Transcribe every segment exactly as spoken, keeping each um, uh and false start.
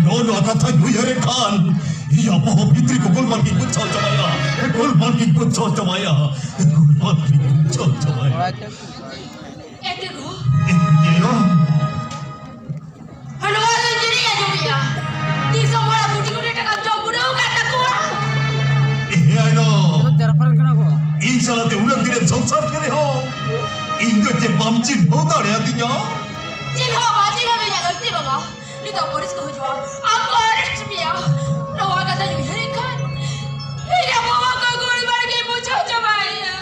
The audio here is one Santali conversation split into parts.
ᱱᱚᱣᱟ ᱠᱟᱛᱷᱟᱧ ᱩᱭᱦᱟᱹᱨᱮᱫ ᱠᱷᱟᱱ, ᱤᱧ ᱟᱵᱚ ᱦᱚᱸ ᱵᱷᱤᱛᱨᱤ ᱠᱚ ᱜᱳᱞᱢᱟᱞ ᱜᱤᱧ ᱵᱩᱡᱷᱟᱹᱣ ᱪᱟᱵᱟᱭᱟ᱾ ᱜᱳᱞᱢᱟᱞ ᱜᱤᱧ ᱵᱩᱡᱷᱟᱹᱣ ᱪᱟᱵᱟᱭᱟ᱾ ᱜᱳᱞᱢᱟᱞ ᱜᱤᱧ ᱵᱩᱡᱷᱟᱹᱣ ᱪᱟᱵᱟᱭᱟ᱾ ᱮᱛᱮ ᱜᱳ᱾ ᱮ ᱜᱳ᱾ ᱱᱚᱣᱟ ᱫᱚ ᱡᱤᱱᱤᱥ ᱟᱸᱡᱚᱢᱮᱜᱼᱟ᱾ ᱫᱤᱥᱚᱢ ᱦᱚᱲᱟᱜ ᱠᱳᱴᱤ ᱠᱳᱴᱤ ᱴᱟᱠᱟ ᱡᱚᱢ ᱩᱰᱟᱹᱣ ᱟᱠᱟᱫ ᱛᱟᱠᱚᱣᱟ᱾ ᱮ ᱟᱭᱳ᱾ ᱤᱧ ᱥᱟᱞᱟᱜ ᱛᱮ ᱩᱱᱟᱹᱜ ᱫᱤᱱᱮᱢ ᱥᱚᱝᱥᱟᱨ ᱠᱮᱫ ᱨᱮᱦᱚᱸ, ᱤᱧ ᱫᱚ ᱪᱮᱫ ᱵᱟᱢ ᱪᱤᱱᱦᱟᱹᱣ ᱫᱟᱲᱮᱭᱟᱫᱤᱧᱟ? ᱪᱤᱱᱦᱟᱹᱣ ᱵᱟᱝ ᱪᱤᱱᱦᱟᱹᱣ ᱨᱮᱭᱟᱜ ᱞᱟᱹᱠᱛᱤ ᱵᱟᱹᱱᱩᱜᱼᱟ᱾ ᱱᱤᱛᱚᱜ ᱯᱩᱞᱤᱥ ᱠᱚ ᱦᱤᱡᱩᱜᱼᱟ, ᱟᱢ ᱠᱚ arrest ᱢᱮᱭᱟ᱾ ᱱᱚᱣᱟ ᱠᱟᱛᱷᱟᱧ ᱩᱭᱦᱟᱹᱨᱮᱫ ᱠᱷᱟᱱ, ᱤᱧᱟᱜ ᱵᱚᱦᱚᱜ ᱠᱚ ᱜᱳᱞᱢᱟᱞ ᱜᱮ ᱵᱩᱡᱷᱟᱹᱣ ᱪᱟᱵᱟᱭᱮᱱᱟ᱾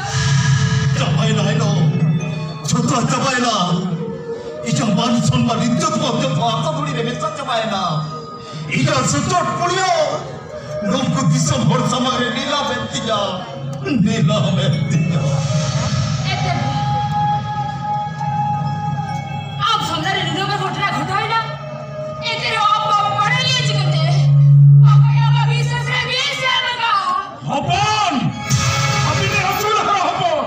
ᱪᱟᱵᱟᱭᱮᱱᱟ, ᱦᱮᱞᱳ᱾ ᱡᱷᱚᱛᱚ ᱪᱟᱵᱟᱭᱮᱱᱟ᱾ ᱤᱧᱟᱜ ᱢᱟᱱ ᱥᱚᱱᱢᱟᱱ ᱤᱡᱽᱡᱚᱛ ᱠᱚ ᱡᱷᱚᱛᱚ ᱟᱥᱟ ᱫᱷᱩᱲᱤ ᱨᱮ ᱢᱮᱥᱟ ᱪᱟᱵᱟᱭᱮᱱᱟ᱾ ᱤᱧᱟᱜ ᱥᱚᱪᱚᱴ ᱯᱩᱲᱤᱭᱟᱹ ᱱᱩᱠᱩ ᱫᱤᱥᱚᱢ ᱦᱚᱲ ᱥᱟᱢᱟᱝ ᱨᱮ ᱱᱤᱞᱟᱢ ᱮᱱ ᱛᱤᱧᱟ, ᱱᱤᱞᱟᱢ ᱮᱱ ᱛᱤᱧᱟ᱾ ᱮᱱᱛᱮ ᱟᱢ ᱥᱟᱢᱱᱟ ᱨᱮ ᱱᱤᱱᱟᱹᱜ ᱜᱟᱱ ᱜᱷᱚᱴᱚᱱᱟ ᱜᱷᱚᱴᱟᱣᱮᱱᱟ, ᱮᱱᱛᱮ ᱨᱮᱦᱚᱸ ᱟᱢ ᱵᱟᱢ ᱵᱟᱲᱟᱭ ᱞᱮᱭᱟ ᱪᱤᱠᱟᱹᱛᱮ? ᱚᱠᱚᱭ ᱟᱢᱟᱜ ᱵᱤᱥᱥᱟᱥ ᱨᱮ ᱵᱤᱥ ᱮ ᱮᱢ ᱟᱠᱟᱫᱼᱟ? ᱦᱚᱯᱚᱱ! ᱟᱹᱵᱤᱱ ᱨᱮᱱ ᱟᱹᱥᱩᱞ ᱦᱟᱨᱟ ᱦᱚᱯᱚᱱ!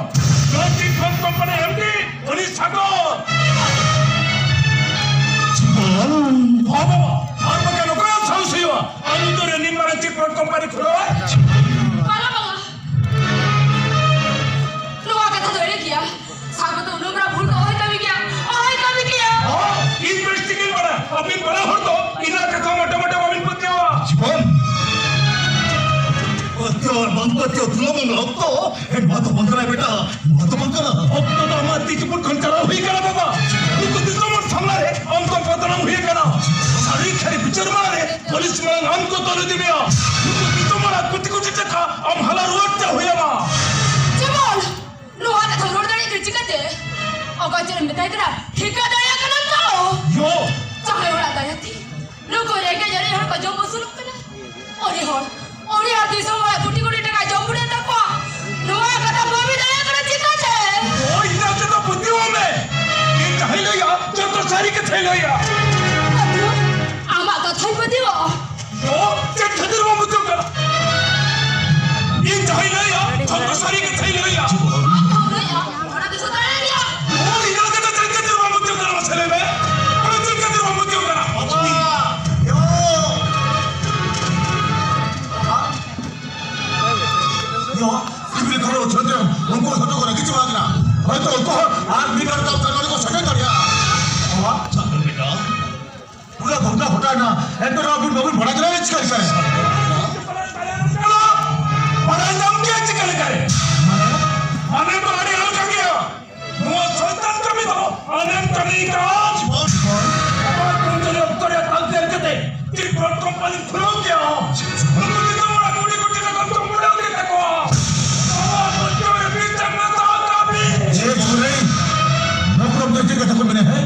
ᱱᱚᱣᱟ ᱪᱤᱴ ᱯᱷᱟᱱᱰ ᱠᱳᱢᱯᱟᱱᱤ ᱮᱢ ᱰᱤ ᱩᱱᱤ ᱥᱟᱜᱚᱨ! ᱦᱚᱸ ᱵᱟᱵᱟ, ᱟᱨ ᱵᱟᱠᱷᱟᱱ ᱚᱠᱚᱭᱟᱜ ᱥᱟᱦᱚᱥ ᱦᱩᱭᱩᱜᱼᱟ? ᱟᱨ ᱱᱤᱛᱚᱜ ᱨᱮ ᱱᱤᱱ ᱢᱟᱨᱟᱝ ᱪᱤᱴ ᱯᱷᱟᱱᱰ ᱠᱳᱢᱯᱟᱱᱤ ᱠᱷᱩᱞᱟᱹᱣ ᱟᱭ? ᱵᱟᱝᱟ, ᱵᱟᱝᱟ᱾ ᱱᱚᱣᱟ ᱠᱟᱛᱷᱟ ᱫᱚ ᱮᱲᱮ ᱜᱮᱭᱟ᱾ ᱥᱟᱜᱚᱨ ᱫᱚ ᱩᱱᱟᱹᱜ ᱢᱟᱨᱟᱝ ᱵᱷᱩᱞ ᱫᱚ ᱚᱦᱚᱭ ᱠᱟᱹᱢᱤ ᱠᱮᱭᱟ, ᱚᱦᱚᱭ ᱠᱟᱹᱢᱤ ᱠᱮᱭᱟ᱾ ᱦᱚᱸ, ᱤᱧ ᱵᱮᱥ ᱴᱷᱤᱠᱤᱧ ᱵᱟᱲᱟᱭᱟ᱾ ᱟᱹᱵᱤᱱ ᱵᱟᱱᱟ ᱦᱚᱲ ᱫᱚ ᱤᱧᱟᱜ ᱠᱟᱛᱷᱟ ᱢᱚᱴᱟ ᱢᱚᱴᱟ ᱵᱟᱵᱤᱱ ᱯᱟᱹᱛᱭᱟᱹᱣᱟ᱾ ᱡᱤᱵᱚᱱ! ᱯᱟᱹᱛᱭᱟᱹᱣ ᱟᱨ ᱵᱟᱝ ᱯᱟᱹᱛᱭᱟᱹᱣ ᱛᱩᱞᱟᱹ ᱵᱟᱝ ᱚᱠᱛᱚ᱾ ᱮ, ᱱᱚᱣᱟ ᱫᱚ ᱵᱟᱝ ᱠᱟᱱᱟ ᱵᱮᱴᱟ, ᱱᱚᱣᱟ ᱫᱚ ᱵᱟᱝ ᱠᱟᱱᱟ᱾ ᱚᱠᱛᱚ ᱫᱚ ᱟᱢᱟᱜ ᱛᱤ ᱪᱩᱯᱩᱫ ᱠᱷᱚᱱ ᱪᱟᱞᱟᱣ ᱦᱩᱭ ᱠᱟᱱᱟ ᱵᱟᱵᱟ᱾ ᱱᱩᱠᱩ ᱫᱤᱥᱚᱢ ᱦᱚᱲ ᱥᱟᱢᱱᱟ ᱨᱮ ᱟᱢ ᱫᱚ ᱵᱚᱫᱱᱟᱢ ᱦᱩᱭ ᱟᱠᱟᱱᱟ᱾ ᱥᱟᱹᱨᱤ ᱠᱷᱟᱹᱨᱤ ᱵᱤᱪᱟᱹᱨ ᱢᱟᱲᱟᱝ ᱨᱮ ᱯᱩᱞᱤᱥ ᱢᱟᱲᱟᱝ ᱟᱢ ᱠᱚ ᱛᱚᱞ ᱤᱫᱤ ᱢᱮᱭᱟ᱾ ᱱᱩᱠᱩ ᱫᱤᱥᱚᱢ ᱦᱚᱲᱟᱜ ᱠᱩᱴᱤ ᱠᱩᱴᱤ ᱴᱟᱠᱟ ᱟᱢ ᱦᱟᱞᱟ ᱨᱩᱣᱟᱹᱲ ᱛᱮ ᱦᱩᱭ ᱟᱢᱟ᱾ ᱡᱤᱵᱚᱱ! ᱱᱚᱣᱟ ᱠᱟᱛᱷᱟ ᱨᱚᱲ ᱫᱟᱲᱮᱭᱟᱜ ᱠᱟᱱᱟ ᱪᱤᱠᱟᱹᱛᱮ? ᱚᱠᱚᱭ ᱪᱮᱫ ᱮᱢ ᱢᱮᱛᱟᱭ ᱠᱟᱱᱟ? ᱴᱷᱤᱠᱟᱹ ᱫᱟᱲᱮᱭᱟᱜ ᱠᱟᱱᱟᱢ ᱛᱚ? ᱭᱳ! ᱡᱟᱦᱟᱸᱭ ᱦᱚᱲᱟᱜ ᱫᱟᱭᱟ ᱛᱮ ᱱᱩᱠᱩ ᱨᱮᱸᱜᱮᱡ ᱚᱨᱮᱡ ᱦᱚᱲ ᱠᱚ ᱡᱚᱢ ᱟᱹᱥᱩᱞᱚᱜ ᱠᱟᱱᱟ, ᱩᱱᱤ ᱦᱚᱲ, ᱩᱱᱤ ᱦᱚᱲ ᱫᱤᱥᱚᱢ ᱦᱚᱲᱟᱜ ᱠᱳᱴᱤ ᱠᱳᱴᱤ ᱴᱟᱠᱟ ᱡᱚᱢ ᱩᱰᱟᱹᱭᱮᱫ ᱛᱟᱠᱚᱣᱟ᱾ ᱱᱚᱣᱟ ᱠᱟᱛᱷᱟ ᱵᱟᱹᱵᱤᱱ ᱫᱟᱲᱮᱭᱟᱜ ᱠᱟᱱᱟ ᱪᱤᱠᱟᱹᱛᱮ? ᱳᱭ, ᱤᱧᱟᱜ ᱠᱟᱛᱷᱟ ᱯᱟᱹᱛᱭᱟᱹᱣ ᱢᱮ᱾ ᱤᱧ ᱡᱟᱦᱟᱸᱭ ᱞᱟᱹᱭᱟ, ᱡᱚᱛᱚ ᱥᱟᱹᱨᱤ ᱠᱟᱛᱷᱟᱭ ᱞᱟᱹᱭᱟ᱾ ᱯᱟᱹᱛᱭᱟᱹᱣ? ᱟᱢᱟᱜ ᱠᱟᱛᱷᱟᱧ ᱯᱟᱹᱛᱭᱟᱹᱣᱟ? ᱫᱚ ᱪᱮᱫ ᱠᱷᱟᱹᱛᱤᱨ ᱵᱟᱢ ᱯᱟᱹᱛᱭᱟᱹᱣ ᱠᱟᱱᱟ? ᱤᱧ ᱡᱟᱦᱟᱸᱧ ᱞᱟᱹᱭᱟ, ᱡᱷᱚᱛᱚ ᱥᱟᱹᱨᱤ ᱠᱟᱛᱷᱟᱧ ᱞᱟᱹᱭᱟ᱾ ᱟᱢ ᱵᱟᱢ ᱞᱟᱹᱭᱟ, ᱚᱱᱟ ᱫᱚ ᱥᱚᱫᱚᱨ ᱜᱮᱭᱟ᱾ ᱚ, ᱤᱧ ᱞᱟᱹᱭ ᱠᱟᱛᱮ ᱪᱮᱫ ᱠᱷᱟᱹᱛᱤᱨ ᱵᱟᱢ ᱯᱟᱹᱛᱭᱟᱹᱣ ᱠᱟᱱᱟ, ᱢᱟᱥᱮ ᱞᱟᱹᱭ ᱢᱮ? ᱚᱱᱟ ᱪᱮᱫ ᱠᱷᱟᱹᱛᱤᱨ ᱵᱟᱢ ᱯᱟᱹᱛᱭᱟᱹᱣ ᱠᱟᱱᱟ? ᱮᱱᱛᱮ ᱨᱮᱦᱚᱸ ᱟᱵᱚ ᱵᱟᱵᱚᱱ ᱵᱟᱲᱟᱭ ᱫᱟᱲᱮᱭᱟᱜᱼᱟ ᱪᱤᱠᱟ ᱞᱮᱠᱟᱨᱮ? ᱵᱟᱲᱟᱭ ᱧᱟᱢ ᱠᱮᱭᱟ ᱪᱤᱠᱟ ᱞᱮᱠᱟᱨᱮ? ᱢᱟᱱᱮ ᱫᱚ ᱟᱹᱰᱤ ᱦᱟᱞᱠᱟ ᱜᱮᱭᱟ᱾ ᱱᱚᱣᱟ ᱥᱚᱭᱛᱟᱱ ᱠᱟᱹᱢᱤ ᱫᱚ ᱟᱢᱮᱢ ᱠᱟᱹᱢᱤ ᱠᱟᱜᱼᱟ᱾ ᱟᱵᱟᱨ ᱠᱩᱲᱤ ᱚᱠᱛᱚ ᱨᱮ ᱛᱟᱞ ᱛᱮᱨ ᱠᱟᱛᱮ ᱪᱤᱯᱨᱚᱴ ᱠᱚᱢᱯᱟᱱᱤ ᱠᱷᱩᱞᱟᱹᱣ ᱠᱮᱜᱼᱟ᱾ ᱩᱱᱠᱩ ᱱᱤᱛᱚᱜ ᱚᱲᱟᱜ ᱠᱩᱲᱤ ᱠᱚ ᱴᱟᱠᱟ ᱠᱚᱢ ᱠᱚ ᱩᱰᱟᱹᱣ ᱠᱮᱫ ᱛᱟᱠᱚᱣᱟ᱾ ᱱᱚᱣᱟ ᱵᱚᱪᱷᱚᱨ ᱨᱮ ᱢᱤᱫᱴᱟᱝ ᱢᱮᱛᱟ ᱠᱟᱹᱢᱤ᱾ ᱮ ᱪᱩᱨᱟᱹᱭ, ᱱᱚᱣᱟ ᱠᱚ ᱫᱚ ᱪᱮᱫ ᱠᱟᱛᱷᱟ ᱠᱚ ᱢᱮᱱᱟ, ᱦᱮᱸ?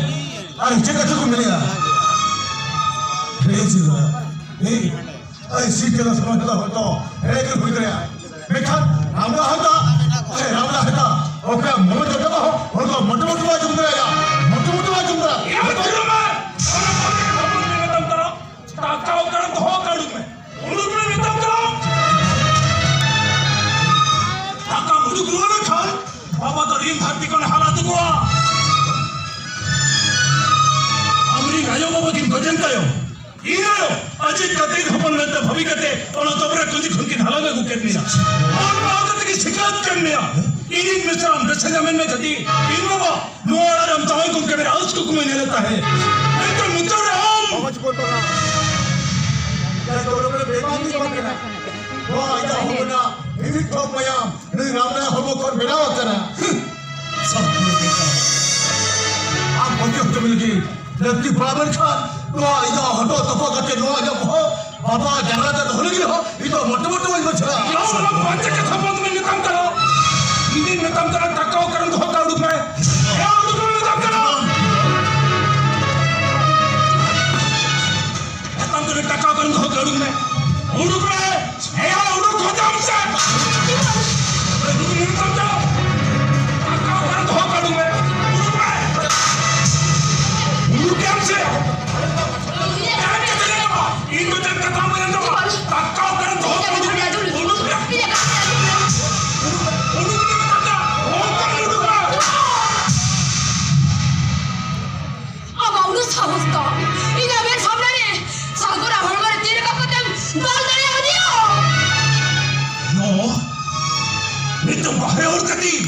ᱟᱨ ᱪᱮᱫ ᱠᱟᱛᱷᱟ ᱠᱚ ᱢᱮᱱᱟ? ᱦᱮᱸ, ᱪᱮᱫ ᱦᱚᱸ ᱵᱟᱝ᱾ ᱦᱮᱸ᱾ ᱟᱭ ᱥᱤ ᱛᱮᱞᱟ ᱥᱚᱢᱟᱡᱽ ᱫᱚ ᱦᱚᱭᱛᱚ ᱮᱲᱮ ᱜᱮ ᱦᱩᱭ ᱫᱟᱲᱮᱭᱟᱜᱼᱟ, ᱢᱮᱱᱠᱷᱟᱱ ᱨᱟᱢᱞᱟ ᱦᱟᱸᱥᱫᱟ, ᱮ, ᱨᱟᱢᱞᱟ ᱦᱟᱸᱥᱫᱟ, ᱚᱠᱚᱭᱟᱜ ᱢᱚᱱᱮ ᱫᱚ ᱦᱚᱲ ᱫᱚ ᱢᱚᱴᱮ ᱢᱚᱴᱮ ᱵᱟᱭ ᱡᱚᱢ ᱫᱟᱲᱮᱭᱟᱜᱼᱟ, ᱢᱚᱴᱮ ᱢᱚᱴᱮ ᱵᱟᱭ ᱡᱚᱢ ᱫᱟᱲᱮᱭᱟᱜᱼᱟ᱾ ᱤᱭᱟᱹ, ᱢᱚᱴᱮ ᱢᱚᱴᱮ ᱵᱟᱭ ᱡᱚᱢ ᱫᱟᱲᱮᱭᱟᱜᱼᱟ᱾ ᱴᱟᱠᱟ ᱚᱠᱟᱨᱮᱢ ᱫᱚᱦᱚ ᱠᱟᱜᱼᱟ, ᱩᱰᱩᱠ ᱢᱮ᱾ ᱩᱰᱩᱠ ᱢᱮ ᱢᱮᱛᱟᱢ ᱠᱟᱱᱟ᱾ ᱴᱟᱠᱟᱢ ᱩᱰᱩᱠ ᱨᱩᱣᱟᱹᱲ ᱞᱮᱠᱷᱟᱱ ᱵᱟᱵᱟ ᱫᱚ ᱨᱤᱱ ᱫᱷᱟᱹᱨᱛᱤ ᱠᱷᱚᱱ ᱦᱟᱞᱟ ᱛᱟᱠᱚᱣᱟ᱾ ᱟᱢᱨᱤᱱ ᱟᱭᱳ ᱵᱟᱵᱟ ᱠᱤᱱ ᱜᱚᱡᱮᱱ ᱛᱟᱭᱚᱢ ᱤᱧ ᱟᱭᱳ ᱟᱡᱤᱡ ᱜᱟᱛᱮ ᱦᱚᱯᱚᱱ ᱢᱮᱱᱛᱮ ᱵᱷᱟᱵᱤ ᱠᱟᱛᱮ ᱚᱱᱟ ᱛᱚᱵᱨᱟ ᱠᱩᱸᱡᱤ ᱠᱷᱚᱱ ᱠᱤᱱ ᱦᱟᱞᱟᱝ ᱟᱹᱜᱩ ᱠᱮᱫ ᱢᱮᱭᱟ᱾ ᱚᱱᱟ ᱠᱟᱛᱮ ᱠᱤᱱ ᱥᱤᱠᱷᱱᱟᱹᱛ ᱠᱮᱫ ᱢᱮᱭᱟ᱾ ᱤᱧᱤᱧ ᱢᱮᱥᱟᱢ ᱵᱮᱥ ᱧᱟᱢᱮᱱ ᱢᱮ ᱡᱟᱹᱛᱤ᱾ ᱤᱧ ᱵᱟᱵᱟ ᱱᱚᱣᱟ ᱚᱲᱟᱜ ᱨᱮ ᱟᱢ ᱡᱟᱶᱟᱭ ᱜᱚᱢᱠᱮ ᱵᱮᱱᱟᱜ ᱟᱹᱥ ᱠᱩᱠᱢᱩᱭ ᱧᱮᱞᱮᱫ ᱛᱟᱦᱮᱸ᱾ ᱢᱮᱱᱠᱷᱟᱱ ᱢᱩᱪᱟᱹᱫ ᱨᱮ ᱟᱢ ᱱᱚᱣᱟ ᱤᱧᱟᱹᱜ ᱦᱚᱲᱢᱚ ᱨᱮᱱᱟᱜ ᱢᱤᱢᱤᱫ ᱴᱷᱚᱯ ᱢᱟᱭᱟᱢ ᱱᱩᱭ ᱨᱟᱢ ᱨᱮᱱᱟᱜ ᱦᱚᱲᱢᱚ ᱠᱷᱚᱱ ᱵᱮᱱᱟᱣ ᱟᱠᱟᱱᱟ᱾ ᱦᱩᱸ᱾ ᱥᱟᱹᱨᱤ ᱜᱮ᱾ ᱟᱢ ᱵᱟᱹᱜᱤ ᱦᱚᱪᱚ ᱢᱮ ᱞᱟᱹᱜᱤᱫ ᱞᱟᱹᱠᱛᱤ ᱯᱟᱲᱟᱣ ᱞᱮᱱᱠᱷᱟᱱ ᱱᱚᱣᱟ ᱤᱧᱟᱹᱜ ᱦᱚᱴᱚᱜ ᱛᱚᱯᱚᱜ ᱠᱟᱛᱮ ᱱᱚᱣᱟ ᱤᱧᱟᱹᱜ ᱵᱚᱦᱚᱜ ᱵᱟᱵᱟ ᱡᱟᱸᱜᱟ ᱨᱮ ᱫᱚᱦᱚ ᱞᱟᱹᱜᱤᱫ ᱦᱚᱸ ᱤᱧ ᱫᱚ ᱢᱚᱴᱮ ᱢᱚᱴᱮ ᱵᱟᱹᱧ ᱵᱩᱡᱷᱟᱹᱣᱟ᱾ ᱭᱟ, ᱚᱱᱟ ᱵᱟᱧᱪᱟ ᱠᱟᱛᱷᱟ ᱵᱚᱱᱫ ᱢᱮ, ᱢᱮᱛᱟᱢ ᱠᱟᱱᱟ᱾ ᱤᱧ ᱫᱩᱧ ᱢᱮᱛᱟᱢ ᱠᱟᱱᱟ, ᱴᱟᱠᱟ ᱚᱠᱟᱨᱮᱢ ᱫᱚᱦᱚ ᱠᱟᱜᱼᱟ, ᱩᱰᱩᱠ ᱢᱮ᱾ ᱭᱟ, ᱩᱰᱩᱠ ᱢᱮ, ᱢᱮᱛᱟᱢ ᱠᱟᱱᱟ᱾ ᱢᱮᱛᱟᱢ ᱠᱟᱱᱟ, ᱴᱟᱠᱟ ᱚᱠᱟᱨᱮᱢ ᱫᱚᱦᱚ ᱠᱟᱜᱼᱟ, ᱩᱰᱩᱠ ᱢᱮ᱾ ᱩᱰᱩᱠ ᱢᱮ᱾ ᱮᱭᱟ, ᱩᱰᱩᱠ ᱦᱚᱪᱚᱜ ᱢᱮᱥᱮ᱾ ᱩᱰᱩᱠ ᱢᱮ, ᱢᱮᱛᱟᱢ ᱠᱟᱱᱟ᱾ ᱴᱟᱠᱟ ᱚᱠᱟᱨᱮᱢ ᱫᱚᱦᱚ ᱠᱟᱜᱼᱟ, ᱩᱰᱩᱠ ᱢᱮ᱾ ᱩᱰᱩᱠ ᱢᱮ᱾ ᱩᱰᱩᱠ ᱮᱢ ᱥᱮ᱾ ᱤᱧ ᱫᱚ ᱪᱮᱫ ᱠᱟᱛᱷᱟ ᱵᱟᱹᱧ ᱟᱸᱡᱚᱢᱟ᱾ ᱴᱟᱠᱟ ᱚᱠᱟᱨᱮ ᱫᱚᱦᱚ ᱠᱟᱜᱼᱟ? ᱩᱰᱩᱠ ᱢᱮ᱾ ᱩᱰᱩᱠ ᱢᱮ᱾ ᱩᱰᱩᱠ ᱢᱮ ᱴᱟᱠᱟ᱾ ᱚᱠᱟᱨᱮ ᱩᱰᱩᱠ ᱢᱮ᱾ ᱟᱢᱟᱜ ᱩᱱᱟᱹᱜ ᱥᱟᱦᱚᱥ ᱛᱟᱢ, ᱤᱧᱟᱜ ᱢᱮᱫ ᱥᱟᱢᱱᱟ ᱨᱮ ᱥᱟᱜᱚᱨᱟᱜ ᱦᱚᱲᱢᱚ ᱨᱮ ᱛᱤ ᱨᱟᱠᱟᱵ ᱠᱟᱛᱮᱢ ᱫᱟᱞ ᱫᱟᱲᱮᱭᱟᱫᱤᱧᱟ? ᱱᱚᱣᱟ ᱢᱤᱫᱴᱟᱝ ᱵᱟᱦᱨᱮ ᱦᱚᱲ ᱠᱟᱹᱴᱤᱡ